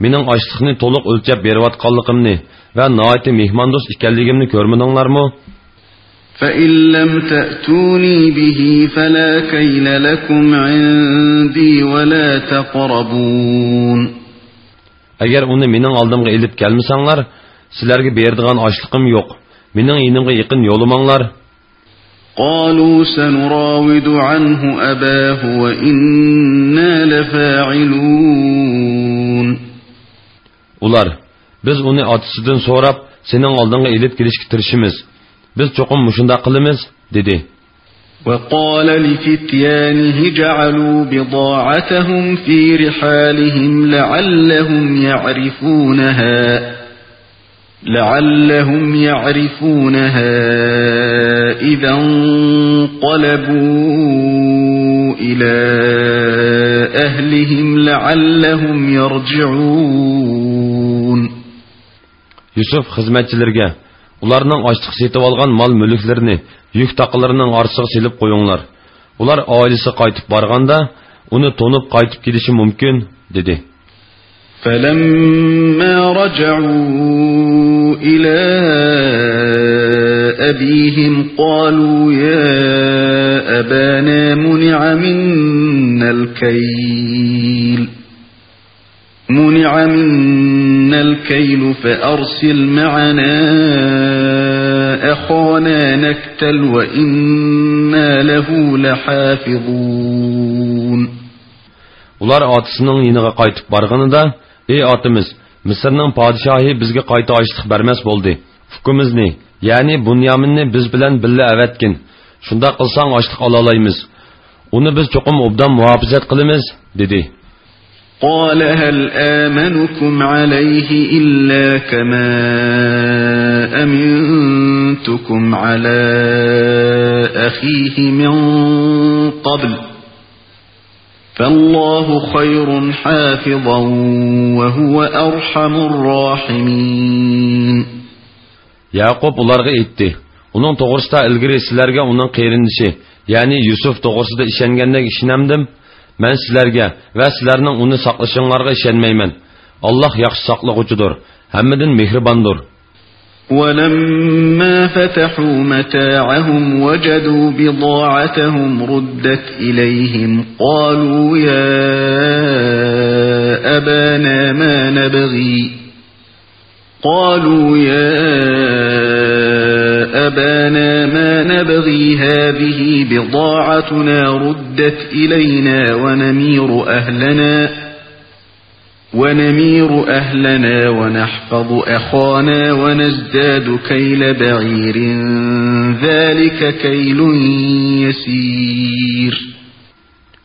مېنىڭ ئاشلىقنى تولۇق ئۆلچەپ بېرىۋاتقانلىقىمنى ۋە ناھايىتى مېھماندوست ئىكەنلىكىمنى كۆرمىدىڭلارمۇ؟ فإن لم تأتوني به فلا كيل لكم عندي ولا تقربون. ئەگەر ئۇنى مېنىڭ ئالدىمغا ئېلىپ كەلمىسەڭلار، سىلەرگە بېرىدىغان ئاشلىقىم يوق، مېنىڭ يېنىمغا يېقىن يولىماڭلار. قالوا سنراود عنه أباه وإنا لفاعلون. ئۇلار، بىز ئۇنى ئاتىسىدىن سوراپ، سېنىڭ ئالدىڭغا ئېلىپ كېلىشكە تىرىشىمىز. بىز چوقۇم مۇشۇنداق قىلىمىز، دېدى. وقال لفتيانه اجعلوا بضاعتهم في رحالهم لعلهم يعرفونها، لعلهم يعرفونها إذا انقلبوا إلى أهلهم لعلهم يرجعون. يۈسۈپ خىزمەتچىلىرىگە، ئۇلارنىڭ ئاشلىق سېتىۋالغان مال-مۈلۈكلىرىنى يۈك تاقىلىرىنىڭ ئارىسىغا سېلىپ قويۇڭلار. ئۇلار ئائىلىسىگە قايتىپ بارغاندا، ئۇنى تونۇپ قايتىپ كېلىشى مۇمكىن، دېدى. فلما رجعوا إلى أبيهم قالوا يا أبانا منع منا الكيل، منع منا الكيل فأرسل معنا أخانا نكتل وإنا له لحافظون. ئۇلار ئاتىسىنىڭ يېنىغا قايتىپ بارغىنىدا، ئى ئاتىمىز، مىسىرنىڭ پادىشاھى بىزگە قايتا ئاشلىق بەرمەس بولدى. ئۇكىمىزنى، يەنى بۇنيامىننى بىز بىلەن بىللە ئەۋەتكىن. شۇنداق قىلساڭ ئاشلىق ئالالايمىز. ئۇنى بىز چوقۇم ئوبدان مۇھاپىزەت قىلىمىز، دېدى. قال هل آمنكم عليه إلا كما أمنتكم على أخيه من قبل، فالله خير حافظا وهو أرحم الراحمين. يەقۇب ئۇلارغا ئېيتتى، ئۇنىڭ توغرىسىدا ئىلگىرى سىلەرگە ئۇنىڭ قېرىندىشى، يەنى يۈسۈپ توغرىسىدا ئىشەنگەندەك ئىشىنەمدىم؟ مەن سىلەرگە ۋە سىلەرنىڭ ئۇنى ساقلىشىڭلارغا ئىشەنمەيمەن. ئاللاھ ياخشى ساقلىغۇچىدۇر، ھەممىدىن مېھرىباندۇر. ولما فتحوا متاعهم وجدوا بضاعتهم ردت إليهم قالوا يا أبانا ما نبغي، قالوا يا أبانا ما نبغي هذه بضاعتنا ردت إلينا ونمير أهلنا، ونمير أهلنا ونحفظ أخانا ونزداد كيل بعير ذلك كيل يسير.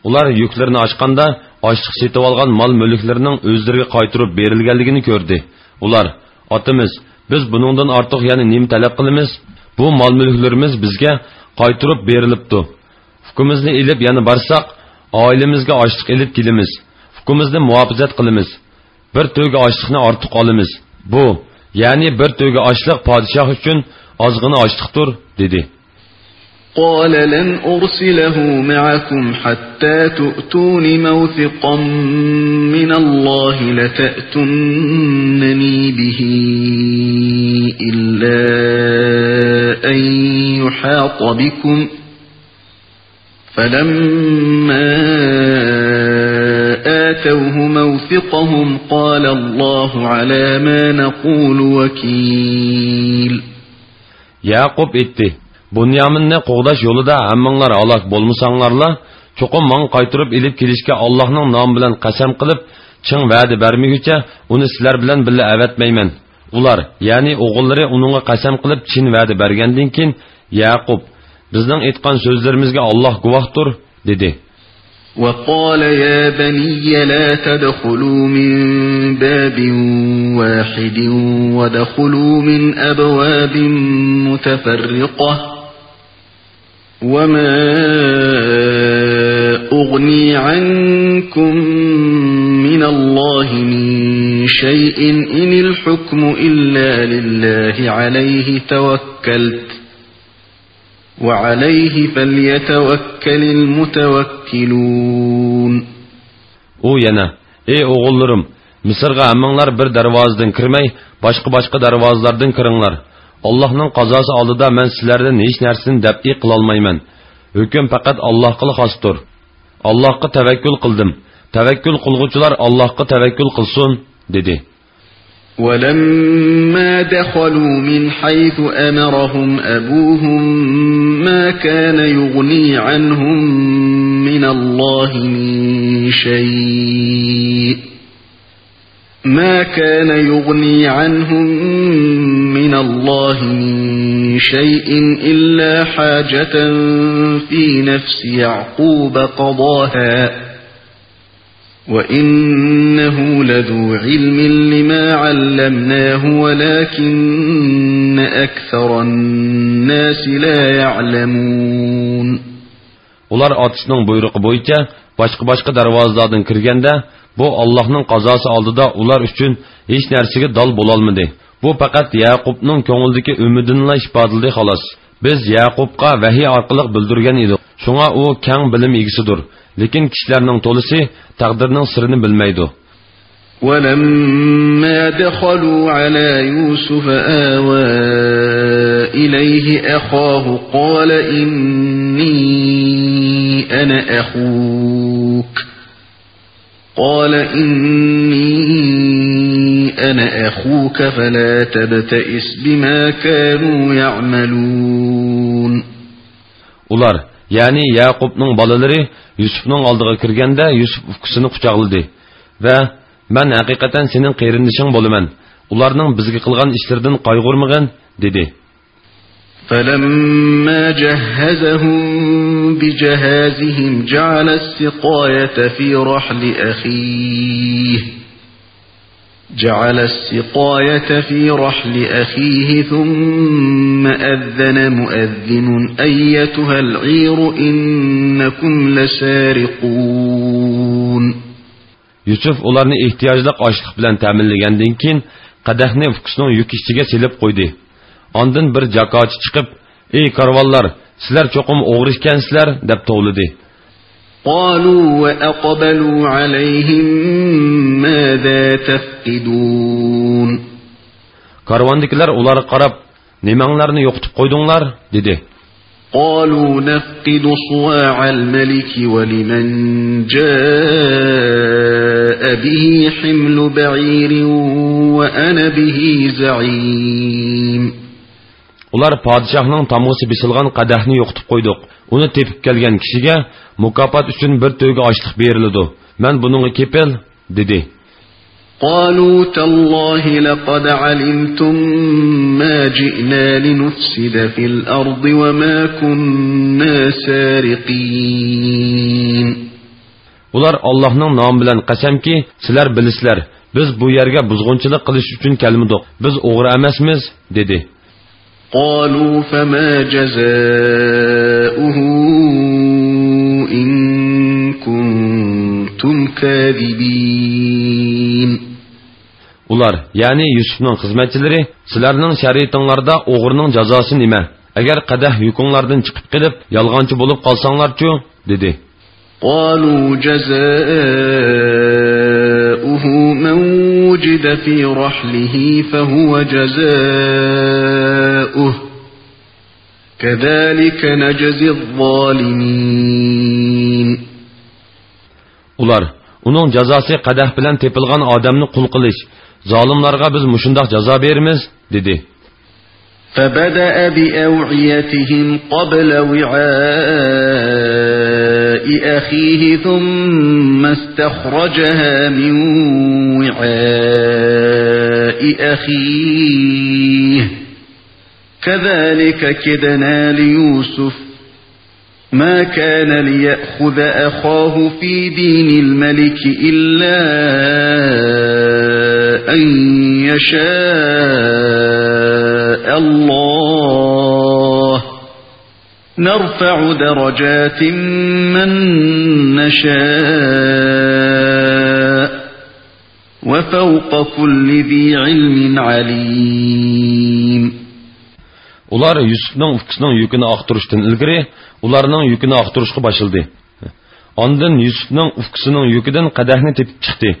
ئۇلار يۈكلىرىنى ئاچقاندا، ئاشلىق سېتىۋالغان مال-مۈلۈكلىرىنىڭ ئۆزلىرىگە قايتۇرۇپ بېرىلگەنلىكىنى كۆردى. ئۇلار، ئاتىمىز، بىز بۇنىڭدىن ئارتۇق يەنە نېمە تەلەپ قىلىمىز؟ بۇ مال-مۈلۈكلىرىمىز بىزگە قايتۇرۇپ بېرىلىپتۇ. ئۇكىمىزنى ئېلىپ يەنە بارساق، ئائىلىمىزگە ئاشلىق ئېلىپ كېلىمىز. ئۇكىمىزنى مۇھاپىزەت قىلىمىز. بىر تۆگە ئاشلىقنى ئارتۇق ئالىمىز. بۇ، يەنى بىر تۆگە ئاشلىق پادىشاھ ئۈچۈن ئازغىنا ئاشلىقتۇر، دېدى. قال لن أرسله معكم حتى تؤتون موثقا من الله لتأتونني به إلا أن يحاط بكم، فلما آتوه موثقهم قال الله على ما نقول وكيل. يەقۇب ئېيتتى، بۇنيامىننى قوغداش يولىدا ھەممىڭلار ھالاك بولمىساڭلارلا، چوقۇم ماڭا قايتۇرۇپ ئېلىپ كېلىشكە ئاللاھنىڭ نامى بىلەن قەسەم قىلىپ، چىڭ ۋەدە بەرمىگۈچە ئۇنى سىلەر بىلەن بىللە ئەۋەتمەيمەن. ئۇلار، يەنى ئوغۇللىرى ئۇنىڭغا قەسەم قىلىپ چىن ۋەدە بەرگەندىن كېيىن، يەقۇب، بىزنىڭ ئېيتقان سۆزلىرىمىزگە ئاللاھ گۇۋاھتۇر، دېدى. وقال يا بني لا تدخلوا من باب واحد وادخلوا من أبواب متفرقة، وما أغني عنكم من الله من شيء إن الحكم إلا لله عليه توكلت وعليه فليتوكل المتوكلون. ئۇ يەنە، ئى ئوغۇللىرىم، مىسىرغا ھەممىڭلار بىر دەرۋازىدىن كىرمەي، باشقا-باشقا دەرۋازىلاردىن كىرىڭلار. ئاللاھنىڭ قازاسى ئالدىدا مەن سىلەردىن ھېچ نەرسىنى دەپئى قىلالمايمەن. ھۆكۈم پەقەت ئاللاھقىلا خاستۇر. ئاللاھقا تەۋەككۈل قىلدىم. تەۋەككۈل قىلغۇچىلار ئاللاھقا تەۋەككۈل قىلسۇن، دېدى. ولما دخلوا من حيث أمرهم أبوهم ما كان يغني عنهم من الله من شيء، ما كان يغني عنهم من الله من شيء إلا حاجة في نفس يعقوب قضاها، وإنه لذو علم لما علمناه ولكن أكثر الناس لا يعلمون. ئۇلار ئاتىسىنىڭ بۇيرۇقى بويىچە باشقا-باشقا دەرۋازىلاردىن كىرگەندە، بۇ ئاللاھنىڭ قازاسى ئالدىدا ئۇلار ئۈچۈن ھېچ نەرسىگە دال بولالمىدى. بۇ پەقەت يەقۇبنىڭ كۆڭلىدىكى ئۈمىدىنىلا ئىپادىلىدى، خالاس. بىز يەقۇبقا ۋەھىي ئارقىلىق بىلدۈرگەن ئىدۇق. شۇڭا ئۇ كەڭ بىلىم ئىگىسىدۇر. لېكىن كىشىلەرنىڭ تولىسى تەقدىرنىڭ سىرىنى بىلمەيدۇ. ولما دخلوا على يوسف آوى إليه أخاه قال إني أنا أخوك، قال إني أنا أخوك فلا تبتئس بما كانوا يعملون. ئۇلار، يەنى يەقۇبنىڭ بالىلىرى يۈسۈپنىڭ ئالدىغا كىرگەندە، يۈسۈپ ئۇكىسىنى قۇچاقلىدى ۋە، مەن ھەقىقەتەن سېنىڭ قېرىندىشىڭ بولىمەن، ئۇلارنىڭ بىزگە قىلغان ئىشلىرىدىن قايغۇرمىغىن، دېدى. فلما جهزهم بجهازهم جعل السقاية في رحل أخيه، جعل السقاية في رحل أخيه ثم أذن مؤذن أيتها العير إنكم لسارقون. يۈسۈپ ئۇلارنى ئېھتىياجلىق ئاشلىق بىلەن تەمىنلىگەندىن كېيىن، قەدەھنى ئۇكىسىنىڭ يۈكى ئىچىگە سېلىپ قويدى. ئاندىن بىر جاكارچى چىقىپ، ئى كارۋانلار، سىلەر چوقۇم ئوغرى ئىكەنسىلەر، دەپ توۋلىدى. قالوا وأقبلوا عليهم ماذا تفقدون؟ كارۋاندىكىلەر ئۇلارغا قاراپ، نېمەڭلارنى يوقىتىپ قويدۇڭلار؟ دېدى. قالوا نفقد صواع الملك ولمن جاء به حمل بعير وأنا به زعيم. ئۇلار، پادىشاھنىڭ تامغىسى بېسىلغان قەدەھنى يوقىتىپ قويدۇق. ئۇنى تېپىپ كەلگەن كىشىگە مۇكاپات ئۈچۈن بىر تۆگە ئاشلىق بېرىلىدۇ. مەن بۇنىڭغا كېپىل، دېدى. قالوا تالله لقد علمتم ما جئنا لنفسد في الأرض وما كنا سارقين. ئۇلار، ئاللاھنىڭ نامى بىلەن قەسەمكى، سىلەر بىلىسىلەر، بىز بۇ يەرگە بۇزغۇنچىلىق قىلىش ئۈچۈن كەلمىدۇق، بىز ئوغرى ئەمەسمىز، دېدى. قالوا فما جزاؤه إن كنتم كاذبين. ئۇلار، يەنى يۈسۈپنىڭ خىزمەتچىلىرى، سىلەرنىڭ شەرىئىتىڭلاردا ئوغرىنىڭ جازاسى نېمە؟ ئەگەر قەدەھ يۈكۈڭلاردىن چىقىپ قېلىپ، يالغانچى بولۇپ قالساڭلارچۇ؟ دېدى. قالوا جزاؤه من وجد في رحله فهو جزاؤه كذلك نجزي الظالمين. ئۇلار، ئۇنىڭ جازاسى قەدەھ بىلەن تېپىلغان ئادەمنى قۇل قىلىش، زالىملارغا بىز مۇشۇنداق جازا بېرىمىز، دېدى. فبدأ بأوعيتهم قبل وعاء أخيه ثم استخرجها من وعاء أخيه كذلك كدنا ليوسف ما كان ليأخذ أخاه في دين الملك إلا أن يشاء الله نرفع درجات من نشاء وفوق كل ذي علم عليم. ئۇلار يۈسۈپنىڭ ئۇكىسىنىڭ يۈكىنى ئاختۇرۇشتىن ئىلگىرى ئۇلارنىڭ يۈكىنى ئاختۇرۇشقا باشلىدى. ئاندىن يۈسۈپنىڭ ئۇكىسىنىڭ يۈكىدىن قەدەھنى تېپىپ چىقتى.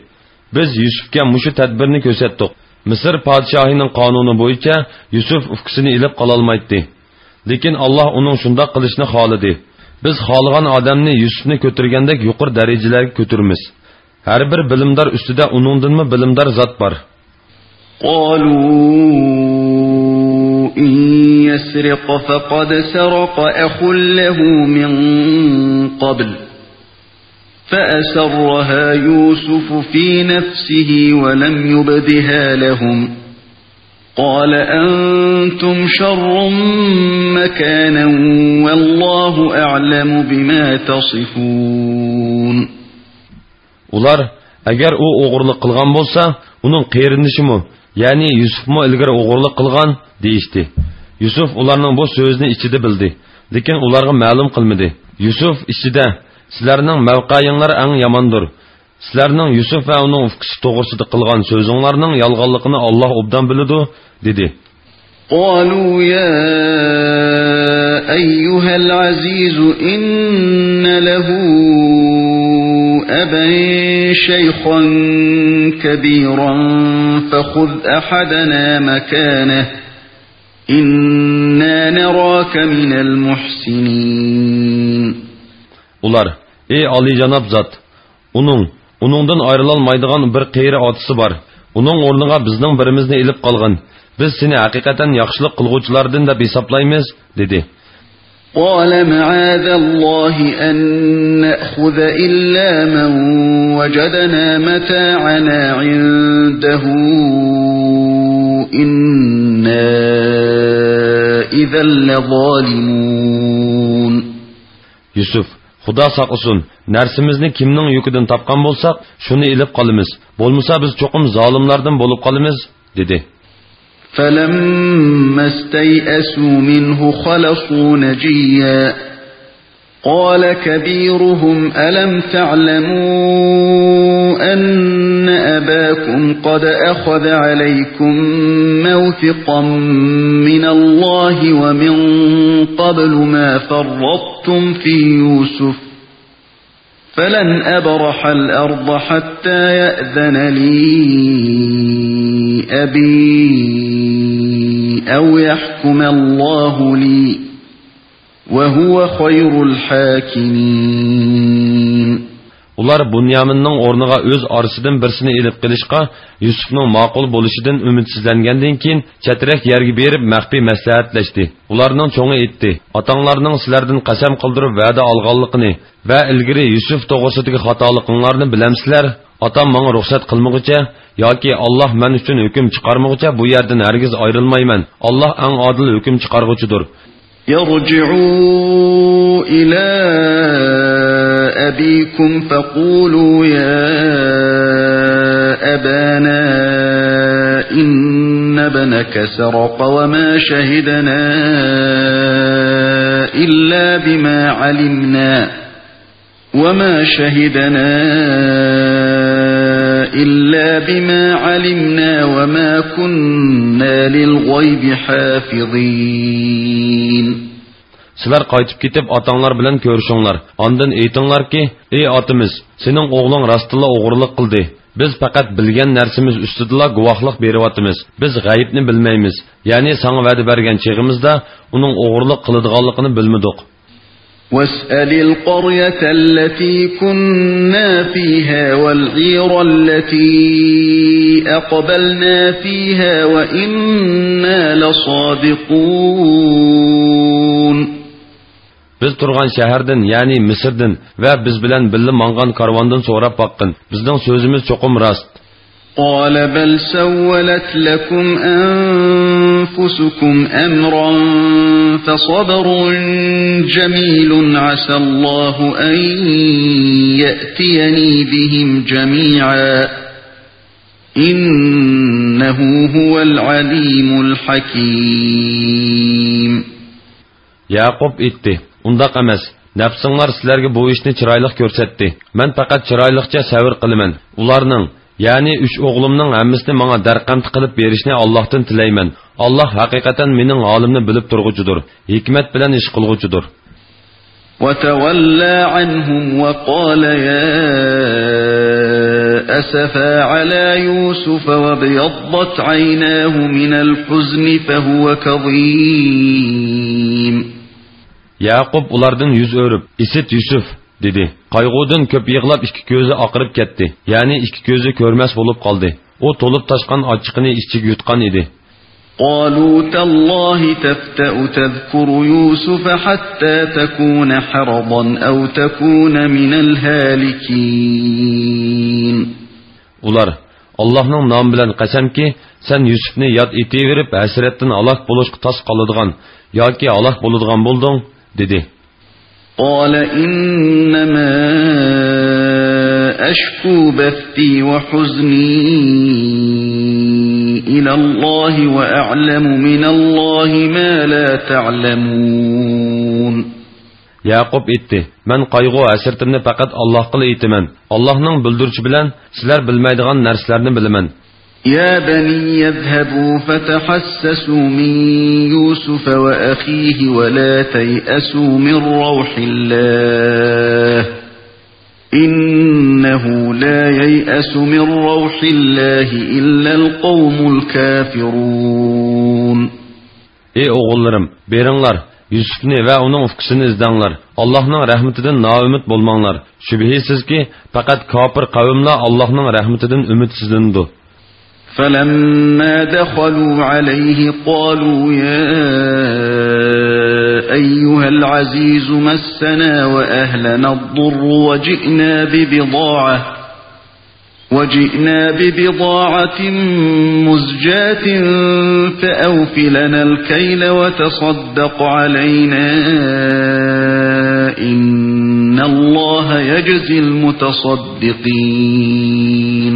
بىز يۈسۈپكە مۇشۇ تەدبىرنى كۆرسەتتۇق. مىسىر پادىشاھىنىڭ قانۇنى بويىچە يۈسۈپ ئۇكىسىنى ئېلىپ قالالمايتتى. لېكىن ئاللاھ ئۇنىڭ شۇنداق قىلىشىنى خالىدى. بىز خالىغان ئادەمنى يۈسۈپنى كۆتۈرگەندەك يۇقىرى دەرىجىلەرگە كۆتۈرىمىز. ھەر بىر بىلىمدار ئۈستىدە ئۇنىڭدىنمۇ بىلىمدار زات بار. قالوا إن يسرق فقد سرق أخ له من قبل فأسرها يوسف في نفسه ولم يبدها لهم قال أنتم شر مكانا والله أعلم بما تصفون. ئۇلار، ئەگەر ئۇ ئوغرىلىق قىلغان بولسا، ئۇنىڭ قېرىندىشىمۇ، يەنى يۈسۈپمۇ ئىلگىرى ئوغرىلىق قىلغان، دېيىشتى. يۈسۈپ ئۇلارنىڭ بۇ سۆزىنى ئىچىدە بىلدى، لېكىن ئۇلارغا مەلۇم قىلمىدى. يۈسۈپ ئىچىدە، سىلەرنىڭ مەۋقەيىڭلار ئەڭ ياماندۇر. سىلەرنىڭ يۈسۈپ ۋە ئۇنىڭ ئۇكىسى توغرىسىدا قىلغان سۆزۈڭلارنىڭ يالغانلىقىنى ئاللاھ ئوبدان بىلىدۇ، دېدى. قالوا يا أيها العزيز إن له أبا شيخا كبيرا فخذ أحدنا مكانه إنا نراك من المحسنين. ئۇلار، ئى ئالىيجاناب زات، ئۇنىڭ، ئۇنىڭدىن ئايرىلالمايدىغان بىر قېرى ئاتىسى بار. ئۇنىڭ ئورنىغا بىزنىڭ بىرىمىزنى ئېلىپ قالغىن. بىز سېنى ھەقىقەتەن ياخشىلىق قىلغۇچىلاردىن دەپ ھېسابلايمىز، دېدى. قال معاذ الله أن نأخذ إلا من وجدنا متاعنا عنده إنا إذا لظالمون. يۈسۈپ، خۇدا ساقلىسۇن، نەرسىمىزنى كىمنىڭ يۈكىدىن تاپقان بولساق، شۇنى ئېلىپ قالىمىز. بولمىسا بىز چوقۇم زالىملاردىن بولۇپ قالىمىز، دېدى. فلما استيئسوا منه خلصوا نجيا قال كبيرهم ألم تعلموا أن أباكم قد أخذ عليكم موثقا من الله ومن قبل ما فرطتم في يوسف فلن أبرح الأرض حتى يأذن لي أبي أو يحكم الله لي وهو خير الحاكمين. ئۇلار بۇنيامىننىڭ ئورنىغا ئۆز ئارىسىدىن بىرسىنى ئېلىپ قېلىشقا يۈسۈپنىڭ ماقۇل بولۇشىدىن ئۈمىدسىزلەنگەندىن كېيىن، چەترەك يەرگە بېرىپ مەخپىي مەسلىھەتلەشتى. ئۇلارنىڭ چوڭى ئېيتتى، ئاتاڭلارنىڭ سىلەردىن قەسەم قىلدۇرۇپ ۋەدە ئالغانلىقىنى ۋە ئىلگىرى يۈسۈپ توغرىسىدىكى خاتالىقىڭلارنى بىلەمسىلەر؟ ئاتام ماڭا رۇخسەت قىلمىغۇچە ياكى ئاللاھ مەن ئۈچۈن ھۆكۈم چىقارمىغۇچە بۇ يەردىن ھەرگىز ئايرىلمايمەن. ئاللاھ ئەڭ ئادىل ھۆكۈم چىقارغۇچىدۇر. ارجعوا إلى أبيكم فقولوا يا أبانا إن ابنك سرق وما شهدنا إلا بما علمنا وما شهدنا إلا بما علمنا وما كنا للغيب حافظين. سىلەر قايتىپ كېتىپ ئاتاڭلار بىلەن كۆرۈشۈڭلار. ئاندىن ئېيتىڭلاركى، ئى ئاتىمىز، سېنىڭ ئوغلۇڭ راستتىنلا ئوغرىلىق قىلدى. بىز پەقەت بىلگەن نەرسىمىز ئۈستىدىلا گۇۋاھلىق بېرىۋاتىمىز. بىز غەيىبنى بىلمەيمىز. يەنى ساڭا ۋەدە بەرگەن چېغىمىزدا ئۇنىڭ ئوغرىلىق قىلىدىغانلىقىنى بىلمىدۇق. واسأل القرية التي كنا فيها والعير التي أقبلنا فيها وإنا لصادقون. بىز تۇرغان شەھەردىن، يەنى مىسىردىن ۋە بىز بىلەن بىللە ماڭغان كارۋاندىن سوراپ باققىن. بىزنىڭ سۆزىمىز چوقۇم راست. قال بل سولت لكم أنفسكم أمرا فصبر جميل عسى الله أن يأتيني بهم جميعا إنه هو العليم الحكيم. يەقۇپ ئېيتتى، ئۇنداق ئەمەس، نەپسىڭلار سىلەرگە بۇ ئىشنى چىرايلىق كۆرسەتتى. مەن پەقەت چىرايلىقچە سەۋر قىلىمەن. ئۇلارنىڭ، يەنى ئۈچ ئوغلۇمنىڭ ھەممىسىنى ماڭا دەرقەمتى قىلىپ بېرىشنى ئاللاھتىن تىلەيمەن. ئاللاھ ھەقىقەتەن مېنىڭ ھالىمنى بىلىپ تۇرغۇچىدۇر، ھېكمەت بىلەن ئىش قىلغۇچىدۇر. وتولى عنهم وقال يا أسفا على يوسف وابيضت عيناه من الحزن فهو كظيم. يەقۇپ ئۇلاردىن يۈز ئۆرۈپ، ئىسىت يۈسۈف، دېدى. قايغۇدىن كۆپ يىغلاپ، ئىككى كۆزى ئاقىرىپ كەتتى. يەنى ئىككى كۆزى كۆرمەس بولۇپ قالدى. ئۇ تولۇپ تاشقان ئاچچىقىنى ئىچىگە يۇتقان ئىدى. قالوا تالله تفتأ تذكر يوسف حتى تكون حرضا أو تكون من الهالكين. ئۇلار، ئاللاھنىڭ نامى بىلەن قەسەمكى، سەن يۈسۈفنى ياد ئېتىۋېرىپ، ھەسرەتتىن ھالاك بولۇشقا تاس قالىدىغان ياكى ھالاك بولىدىغان بولدۇڭ، دېدى. قال إنما أشكو بثي وحزني إلى الله وأعلم من الله ما لا تعلمون. يەقۇپ ئېيتتى، مەن قايغۇ-ھەسرىتىمنى پەقەت ئاللاھقىلا ئېيتىمەن. ئاللاھنىڭ بىلدۈرۈشى بىلەن سىلەر بىلمەيدىغان نەرسىلەرنى بىلىمەن. يا بني اذهبوا فتحسسوا من يوسف وأخيه ولا تيأسوا من روح الله إنه لا ييأس من روح الله إلا القوم الكافرون. ئى ئوغۇللىرىم، بېرىڭلار، يۈسۈفنى ۋە ئۇنىڭ ئۇكىسىنى ئىزدەڭلار. ئاللاھنىڭ رەھمىتىدىن نائۈمىد بولماڭلار. شۈبھىسىزكى، پەقەت كاپىر قەۋملا ئاللاھنىڭ رەھمىتىدىن ئۈمىدسىزلىنىدۇ. فلما دخلوا عليه قالوا يا أيها العزيز مسنا وأهلنا الضر وجئنا ببضاعة وجئنا ببضاعة مزجاة فأوف لنا الكيل وتصدق علينا إن الله يجزي المتصدقين.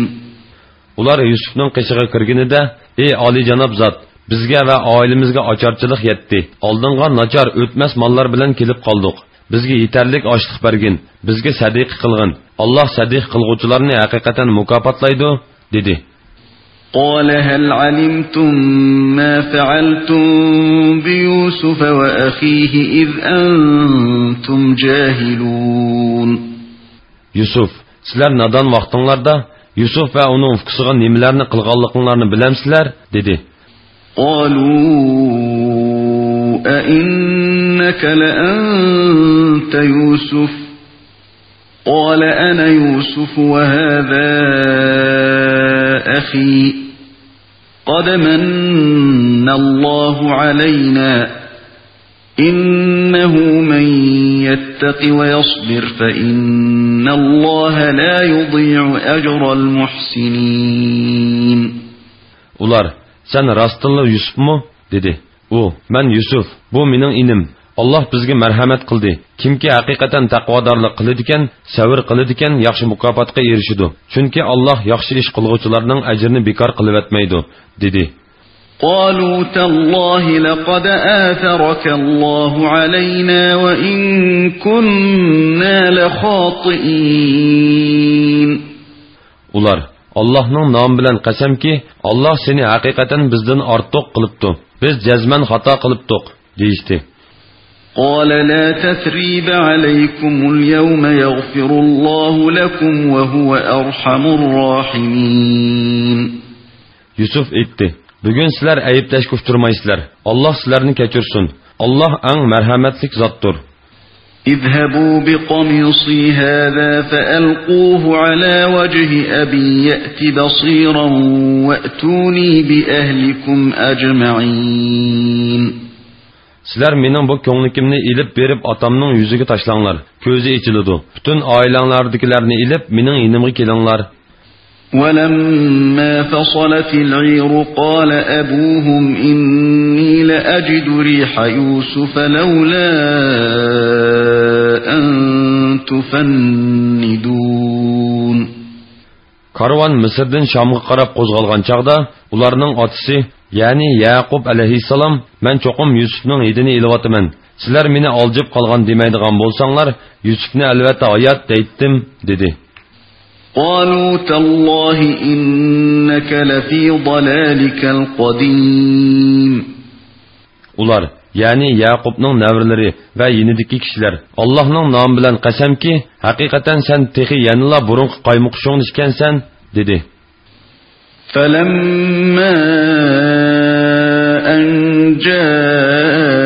ئۇلار يۈسۈفنىڭ قېشىغا كىرگىنىدە، ئى ئالىيجاناب زات، بىزگە ۋە ئائىلىمىزگە ئاچارچىلىق يەتتى. ئالدىنغا ناچار، ئۆتمەس ماللار بىلەن كېلىپ قالدۇق. بىزگە يېتەرلىك ئاشلىق بەرگىن، بىزگە سەدىقە قىلغىن. ئاللاھ سەدىقە قىلغۇچىلارنى ھەقىقەتەن مۇكاپاتلايدۇ، دېدى. قال هل علمتم ما فعلتم بيوسف وأخيه إذ أنتم جاهلون. يۈسۈف، سىلەر نادان ۋاقتىڭلاردا يۈسۈف ۋە ئۇنىڭ ئۇكىسىغا نېمىلەرنى قىلغانلىقىڭلارنى بىلەمسىلەر؟ دېدى. قالوا أئنك لأنت يوسف قال أنا يوسف وهذا أخي قد من الله علينا إنه من يتق ويصبر فإن الله لا يضيع أجر المحسنين. ئۇلار، سەن راستتىنلا يۈسۈفمۇ؟ دېدى. ئۇ، مەن يۈسۈف، بۇ مېنىڭ ئىنىم. ئاللاھ بىزگە مەرھەمەت قىلدى. كىمكى ھەقىقەتەن تەقۋادارلىق قىلىدىكەن، سەۋر قىلىدىكەن، ياخشى مۇكاپاتقا ئېرىشىدۇ. چۈنكى ئاللاھ ياخشى ئىش قىلغۇچىلارنىڭ ئەجرىنى بىكار قىلىۋەتمەيدۇ، دېدى. قالوا تالله لقد آثرك الله علينا وإن كنا لخاطئين. ئۇلار، ئاللاھنىڭ نامى بىلەن قەسەمكى، ئاللاھ سېنى ھەقىقەتەن بىزدىن ئارتۇق قىلىپتۇ. بىز جەزمەن خاتا قىلىپتۇق، دېيىشتى. قال لا تثريب عليكم اليوم يغفر الله لكم وهو أرحم الراحمين. يۈسۈف ئېيتتى، بۈگۈن سىلەر ئەيىبلەشكە ئۇچرىمايسىلەر. ئاللاھ سىلەرنى كەچۈرسۇن. ئاللاھ ئەڭ مەرھەمەتلىك زاتتۇر. اذهبوا بقميصي هذا فألقوه على وجه أبي يأت بصيرا وأتوني بأهلكم أجمعين. سىلەر مېنىڭ بۇ كۆڭلىكىمنى ئېلىپ بېرىپ ئاتامنىڭ يۈزىگە تاشلاڭلار. كۆزى ئېچىلىدۇ. پۈتۈن ئائىلەڭلاردىكىلەرنى ئېلىپ مېنىڭ يېنىمغا كېلىڭلار. ولما فصلت العير قال أبوهم إني لأجد ريح يوسف لولا أن تفندون. كارۋان مىسىردىن شامغا قاراپ قوزغالغان چاغدا، ئۇلارنىڭ ئاتىسى، يەنى يەقۇب ئەلەيھىسسالام، مەن چوقۇم يۈسۈپنىڭ ھىدىنى ئېلىۋاتىمەن. سىلەر مېنى ئالجىپ قالغان دېمەيدىغان بولساڭلار، يۈسۈپنى ئەلۋەتتە ھايات دەيتتىم، دېدى. قالوا تالله إنك لفي ضلالك القديم. ئۇلار، يەنى يەقۇبنىڭ نەۋرىلىرى ۋە يېنىدىكى كىشىلەر، ئاللاھنىڭ نامى بىلەن قەسەمكى، ھەقىقەتەن سەن تېخى يەنىلا بۇرۇنقى قايمۇقۇشۇڭدا ئىكەنسەن، دېدى. فلما أن جاء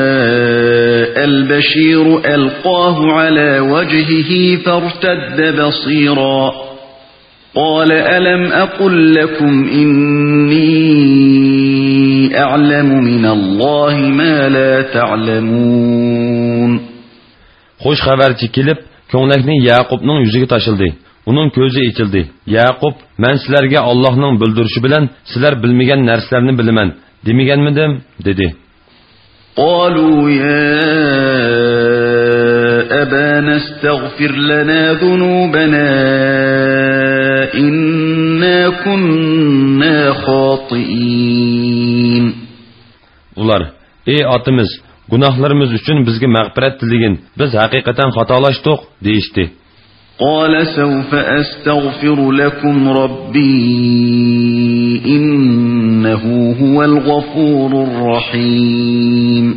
البشير ألقاه على وجهه فارتد بصيرا قال ألم أقل لكم إني أعلم من الله ما لا تعلمون. خۇش خەۋەرچى كېلىپ، كۆڭلەكنى يەقۇپنىڭ يۈزىگە تاشلىدى. ئۇنىڭ كۆزى ئېچىلدى. يەقۇپ، مەن سىلەرگە ئاللاھنىڭ بىلدۈرۈشى بىلەن سىلەر بىلمىگەن نەرسىلەرنى بىلىمەن دېمىگەنمىدىم؟ دېدى. قالوا يا أبانا استغفر لنا ذنوبنا إنا كنا خاطئين. ئۇلار، ئى ئاتىمىز، گۇناھلىرىمىز ئۈچۈن بىزگە مەغپىرەت تىلىگىن، بىز ھەقىقەتەن خاتالاشتۇق، دېيىشتى. قال سوف أستغفر لكم ربي إنه هو الغفور الرحيم.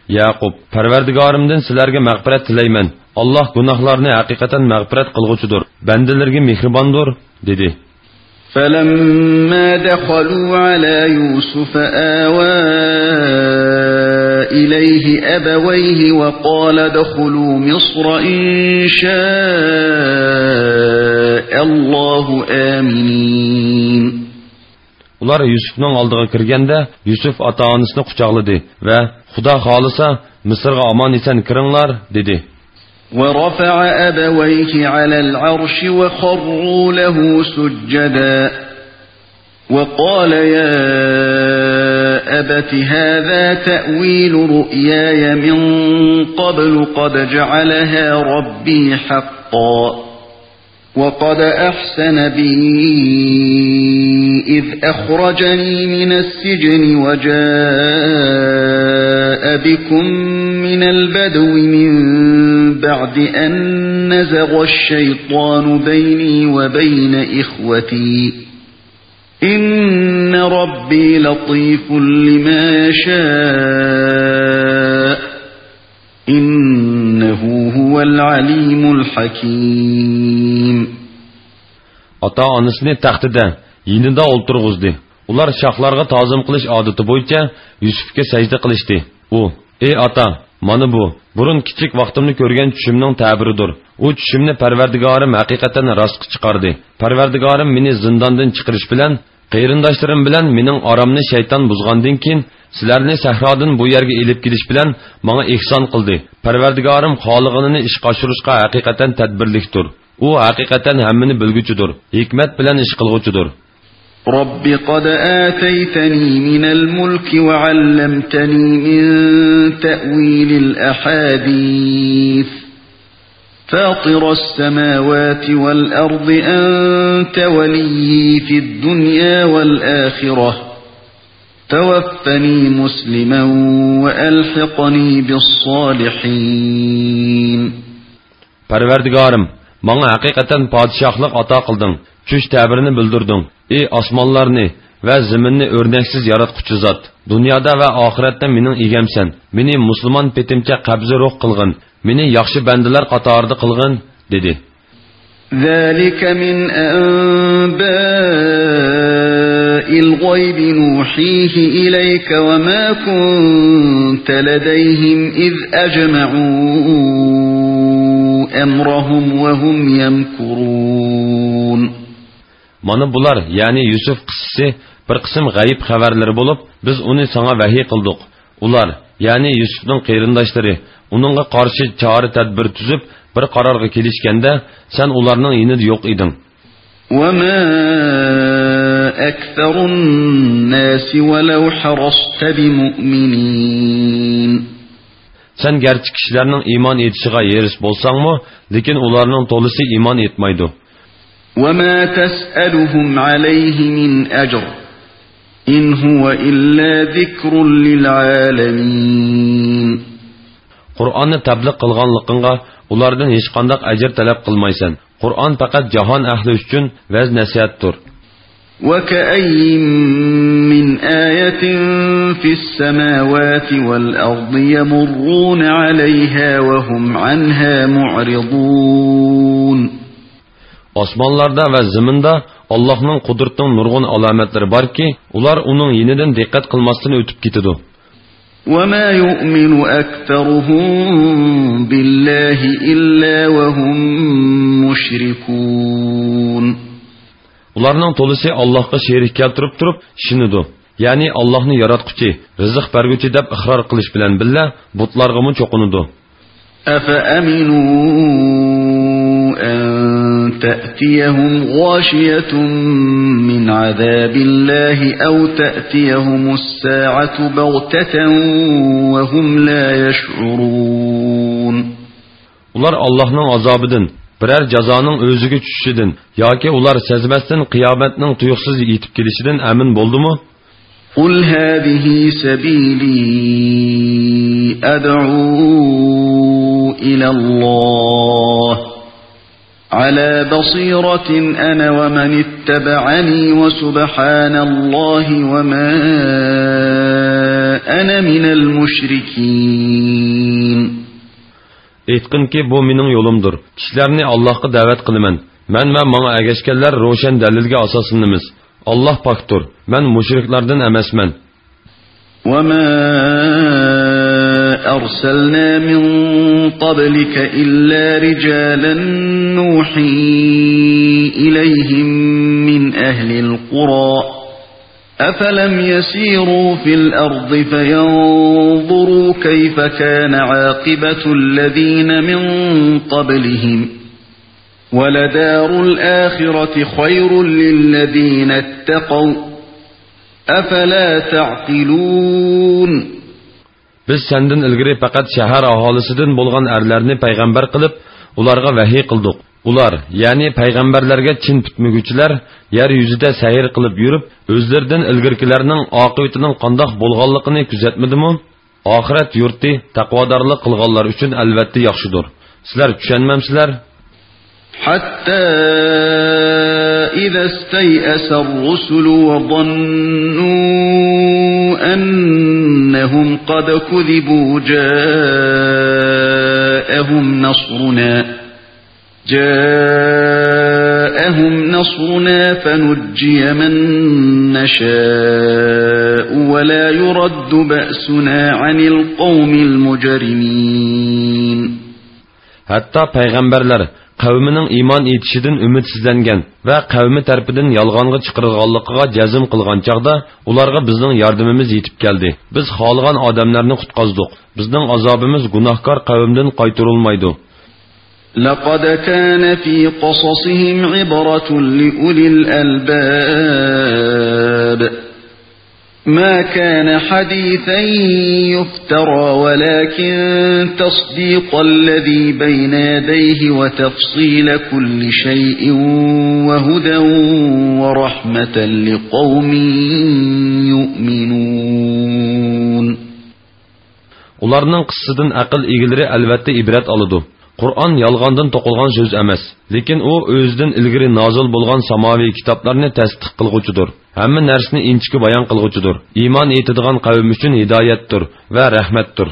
يەقۇپ، پەرۋەردىگارىمدىن سىلەرگە مەغپىرەت تىلەيمەن. ئاللاھ گۇناھلارنى ھەقىقەتەن مەغپىرەت قىلغۇچىدۇر، بەندىلىرىگە مېھرىباندۇر، دېدى. فلما دخلوا على يوسف آوى إليه أبويه وقال ادخلوا مصر إن شاء الله آمنين. ئۇلار يۈسۈپنىڭ ئالدىغا كىرگەندە، يۈسۈپ ئاتا-ئانىسىنى قۇچاقلىدى ۋە، «خۇدا خالىسا، مىسىرغا ئامان-ئېسەن كىرىڭلار» دېدى. ورفع أبويه على العرش وخروا له سجدا وقال يا أبت هذا تأويل رؤياي من قبل قد جعلها ربي حقا وقد أحسن بي إذ أخرجني من السجن وجاء بكم من البدو من بعد أن نزغ الشيطان بيني وبين إخوتي إن ربي لطيف لما يشاء إنه هو العليم الحكيم. ئاتا-ئانىسىنى تەختىدە، يېنىدا ئولتۇرغۇزدى. ئۇلار شاھلارغا تازىم قىلىش ئادىتى بويىچە يۈسۈپكە سەجدە قىلىشتى. ئۇ، «ئى ئاتا، مانا بۇ، بۇرۇن كىچىك ۋاقتىمدا كۆرگەن چۈشۈمنىڭ تەبىرىدۇر. ئۇ چۈشۈمنى پەرۋەردىگارىم ھەقىقەتەن راستقا چىقاردى. پەرۋەردىگارىم مېنى زىنداندىن چىقىرىش بىلەن، قېرىنداشلىرىم بىلەن مېنىڭ ئارامنى شەيتان بۇزغاندىن كېيىن، سىلەرنى سەھرادىن بۇ يەرگە ئېلىپ كېلىش بىلەن ماڭا ئېھسان قىلدى. پەرۋەردىگارىم خالىغىنىنى ئىشقا ئاشۇرۇشقا ھەقىقەتەن تەدبىرلىكتۇر. ئۇ ھەقىقەتەن ھەممىنى بىلگۈچىدۇر، ھېكمەت بىلەن ئىش قىلغۇچىدۇر.» رب قد آتيتني من الملك وعلمتني من تأويل الأحاديث فاطر السماوات والأرض أنت وليي في الدنيا والآخرة توفني مسلما وألحقني بالصالحين. پەرۋەردىگارىم، ماڭا ھەقىقەتەن پادىشاھلىق ئاتا قىلدىڭ، چۈش تەبىرىنى بىلدۈردۈڭ. ئى ئاسمانلارنى ۋە زېمىننى ئۆرنەكسىز ياراتقۇچى زات! دۇنيادا ۋە ئاخىرەتتە مېنىڭ ئىگەمسەن. مېنى مۇسۇلمان پېتىمچە قەبزى روھ قىلغىن. مېنى ياخشى بەندىلەر قاتارىدا قىلغىن، دېدى. ذلك من أنباء الغيب نوحيه إليك وما كنت لديهم إذ أجمعوا أمرهم وهم يمكرون. مانا بۇلار، يەنى يۈسۈپ قىسسىسى، بىر قىسىم غەيىب خەۋەرلىرى بولۇپ، بىز ئۇنى ساڭا ۋەھىي قىلدۇق. ئۇلار، يەنى يۈسۈپنىڭ قېرىنداشلىرى، ئۇنىڭغا قارشى چارە-تەدبىر تۈزۈپ، بىر قارارغا كېلىشكەندە، سەن ئۇلارنىڭ يېنىدا يوق ئىدىڭ. وما أكثر الناس ولو حرصت بمؤمنين. سەن گەرچە كىشىلەرنىڭ ئىمان ئېيتىشىغا ھېرىس بولساڭمۇ، لېكىن ئۇلارنىڭ تولىسى ئىمان ئېيتمايدۇ. وما تسألهم عليه من أجر إن هو إلا ذكر للعالمين. قۇرئاننى تەبلىغ قىلغانلىقىڭغا ئۇلاردىن ھېچقانداق ئەجىر تەلەپ قىلمايسەن. قۇرئان پەقەت جاھان ئەھلى ئۈچۈن ۋەز-نەسىھەتتۇر. وكأين من آية في السماوات والأرض يمرون عليها وهم عنها معرضون. ئاسمانلاردا ۋە زېمىندا ئاللاھنىڭ قۇدرىتىنىڭ نۇرغۇن ئالامەتلىرى باركى، ئۇلار ئۇنىڭ يېنىدىن دىققەت قىلماستىن ئۆتۈپ كېتىدۇ. وما يؤمن أكثرهم بالله إلا وهم مشركون. ئۇلارنىڭ تولىسى ئاللاھقا شېرىك كەلتۈرۈپ تۇرۇپ ئىشىنىدۇ. يەنى ئاللاھنى ياراتقۇچى، رىزىق بەرگۈچى دەپ ئىقرار قىلىش بىلەن بىللە بۇتلارغىمۇ چوقۇنىدۇ. أفأمنوا أن تأتيهم غاشية من عذاب الله أو تأتيهم الساعة بغتة وهم لا يشعرون. ئۇلار ئاللاھنىڭ ئازابىدىن، بىرەر جازانىڭ ئۆزىگە چۈشۈشىدىن ياكى ئۇلار سەزمەستىن قىيامەتنىڭ تۇيۇقسىز يېتىپ كېلىشىدىن ئەمىن بولدىمۇ؟ قل هذه سبيلي أدعو إلى الله على بصيرة أنا ومن اتبعني وسبحان الله وما أنا من المشركين. ئېيتقىنكى، بۇ مېنىڭ يولۇمدۇر. كىشىلەرنى ئاللاھقا دەۋەت قىلىمەن. مەن ۋە ماڭا ئەگەشكەنلەر روشەن دەلىلگە ئاساسلىنىمىز. ئاللاھ پاكتۇر. مەن مۇشرىكلاردىن ئەمەسمەن. وما أرسلنا من قبلك إلا رجالا نوحي إليهم من أهل القرى أفلم يسيروا في الأرض فينظروا كيف كان عاقبة الذين من قبلهم ولدار الآخرة خير للذين اتقوا أفلا تعقلون. بىز سەندىن ئىلگىرى پەقەت شەھەر ئاھالىسىدىن بولغان ئەرلەرنى پەيغەمبەر قىلىپ، ئۇلارغا ۋەھىي قىلدۇق. ئۇلار، يەنى پەيغەمبەرلەرگە چىن پۈتمىگۈچىلەر، يەر يۈزىدە سەير قىلىپ يۈرۈپ، ئۆزلىرىدىن ئىلگىرىكىلەرنىڭ ئاقىۋىتىنىڭ قانداق بولغانلىقىنى كۆزەتمىدىمۇ؟ ئاخىرەت يۇرتى تەقۋادارلىق قىلغانلار ئۈچۈن ئەلۋەتتە ياخشىدۇر. سىلەر چۈشەنمەمسىلەر؟ حتى إذا استيأس الرسل وظنوا أنهم قد كذبوا جاءهم نصرنا جاءهم نصرنا فنجي من نشاء ولا يرد بأسنا عن القوم المجرمين. ھەتتا پەيغەمبەرلەر قەۋمىنىڭ ئىمان ئېيتىشىدىن ئۈمىدسىزلەنگەن ۋە قەۋمى تەرىپىدىن يالغانغا چىقىرىلغانلىقىغا جەزم قىلغان چاغدا، ئۇلارغا بىزنىڭ ياردىمىمىز يېتىپ كەلدى. بىز خالىغان ئادەملەرنى قۇتقۇزدۇق. بىزنىڭ ئازابىمىز گۇناھكار قەۋمدىن قايتۇرۇلمايدۇ. لقد كان في قصصهم عبرة لأولي الألباب. ما كان حديثا يفترى ولكن تصديق الذي بين يديه وتفصيل كل شيء وهدى ورحمة لقوم يؤمنون. ئۇلارنىڭ قىسسىسىدىن ئەقىل ئىگىلىرى ئەلۋەتتە ئىبرەت ئالىدۇ. قۇرئان يالغاندىن توقۇلغان سۆز ئەمەس، لېكىن ئۇ ئۆزىدىن ئىلگىرى نازىل بولغان ساماۋىي كىتابلارنى تەستىق قىلغۇچىدۇر. ھەممە نەرسىنى ئىنچىكە بايان قىلغۇچىدۇر. ئىمان ئېيتىدىغان قەۋم ئۈچۈن ھىدايەتتۇر ۋە رەھمەتتۇر.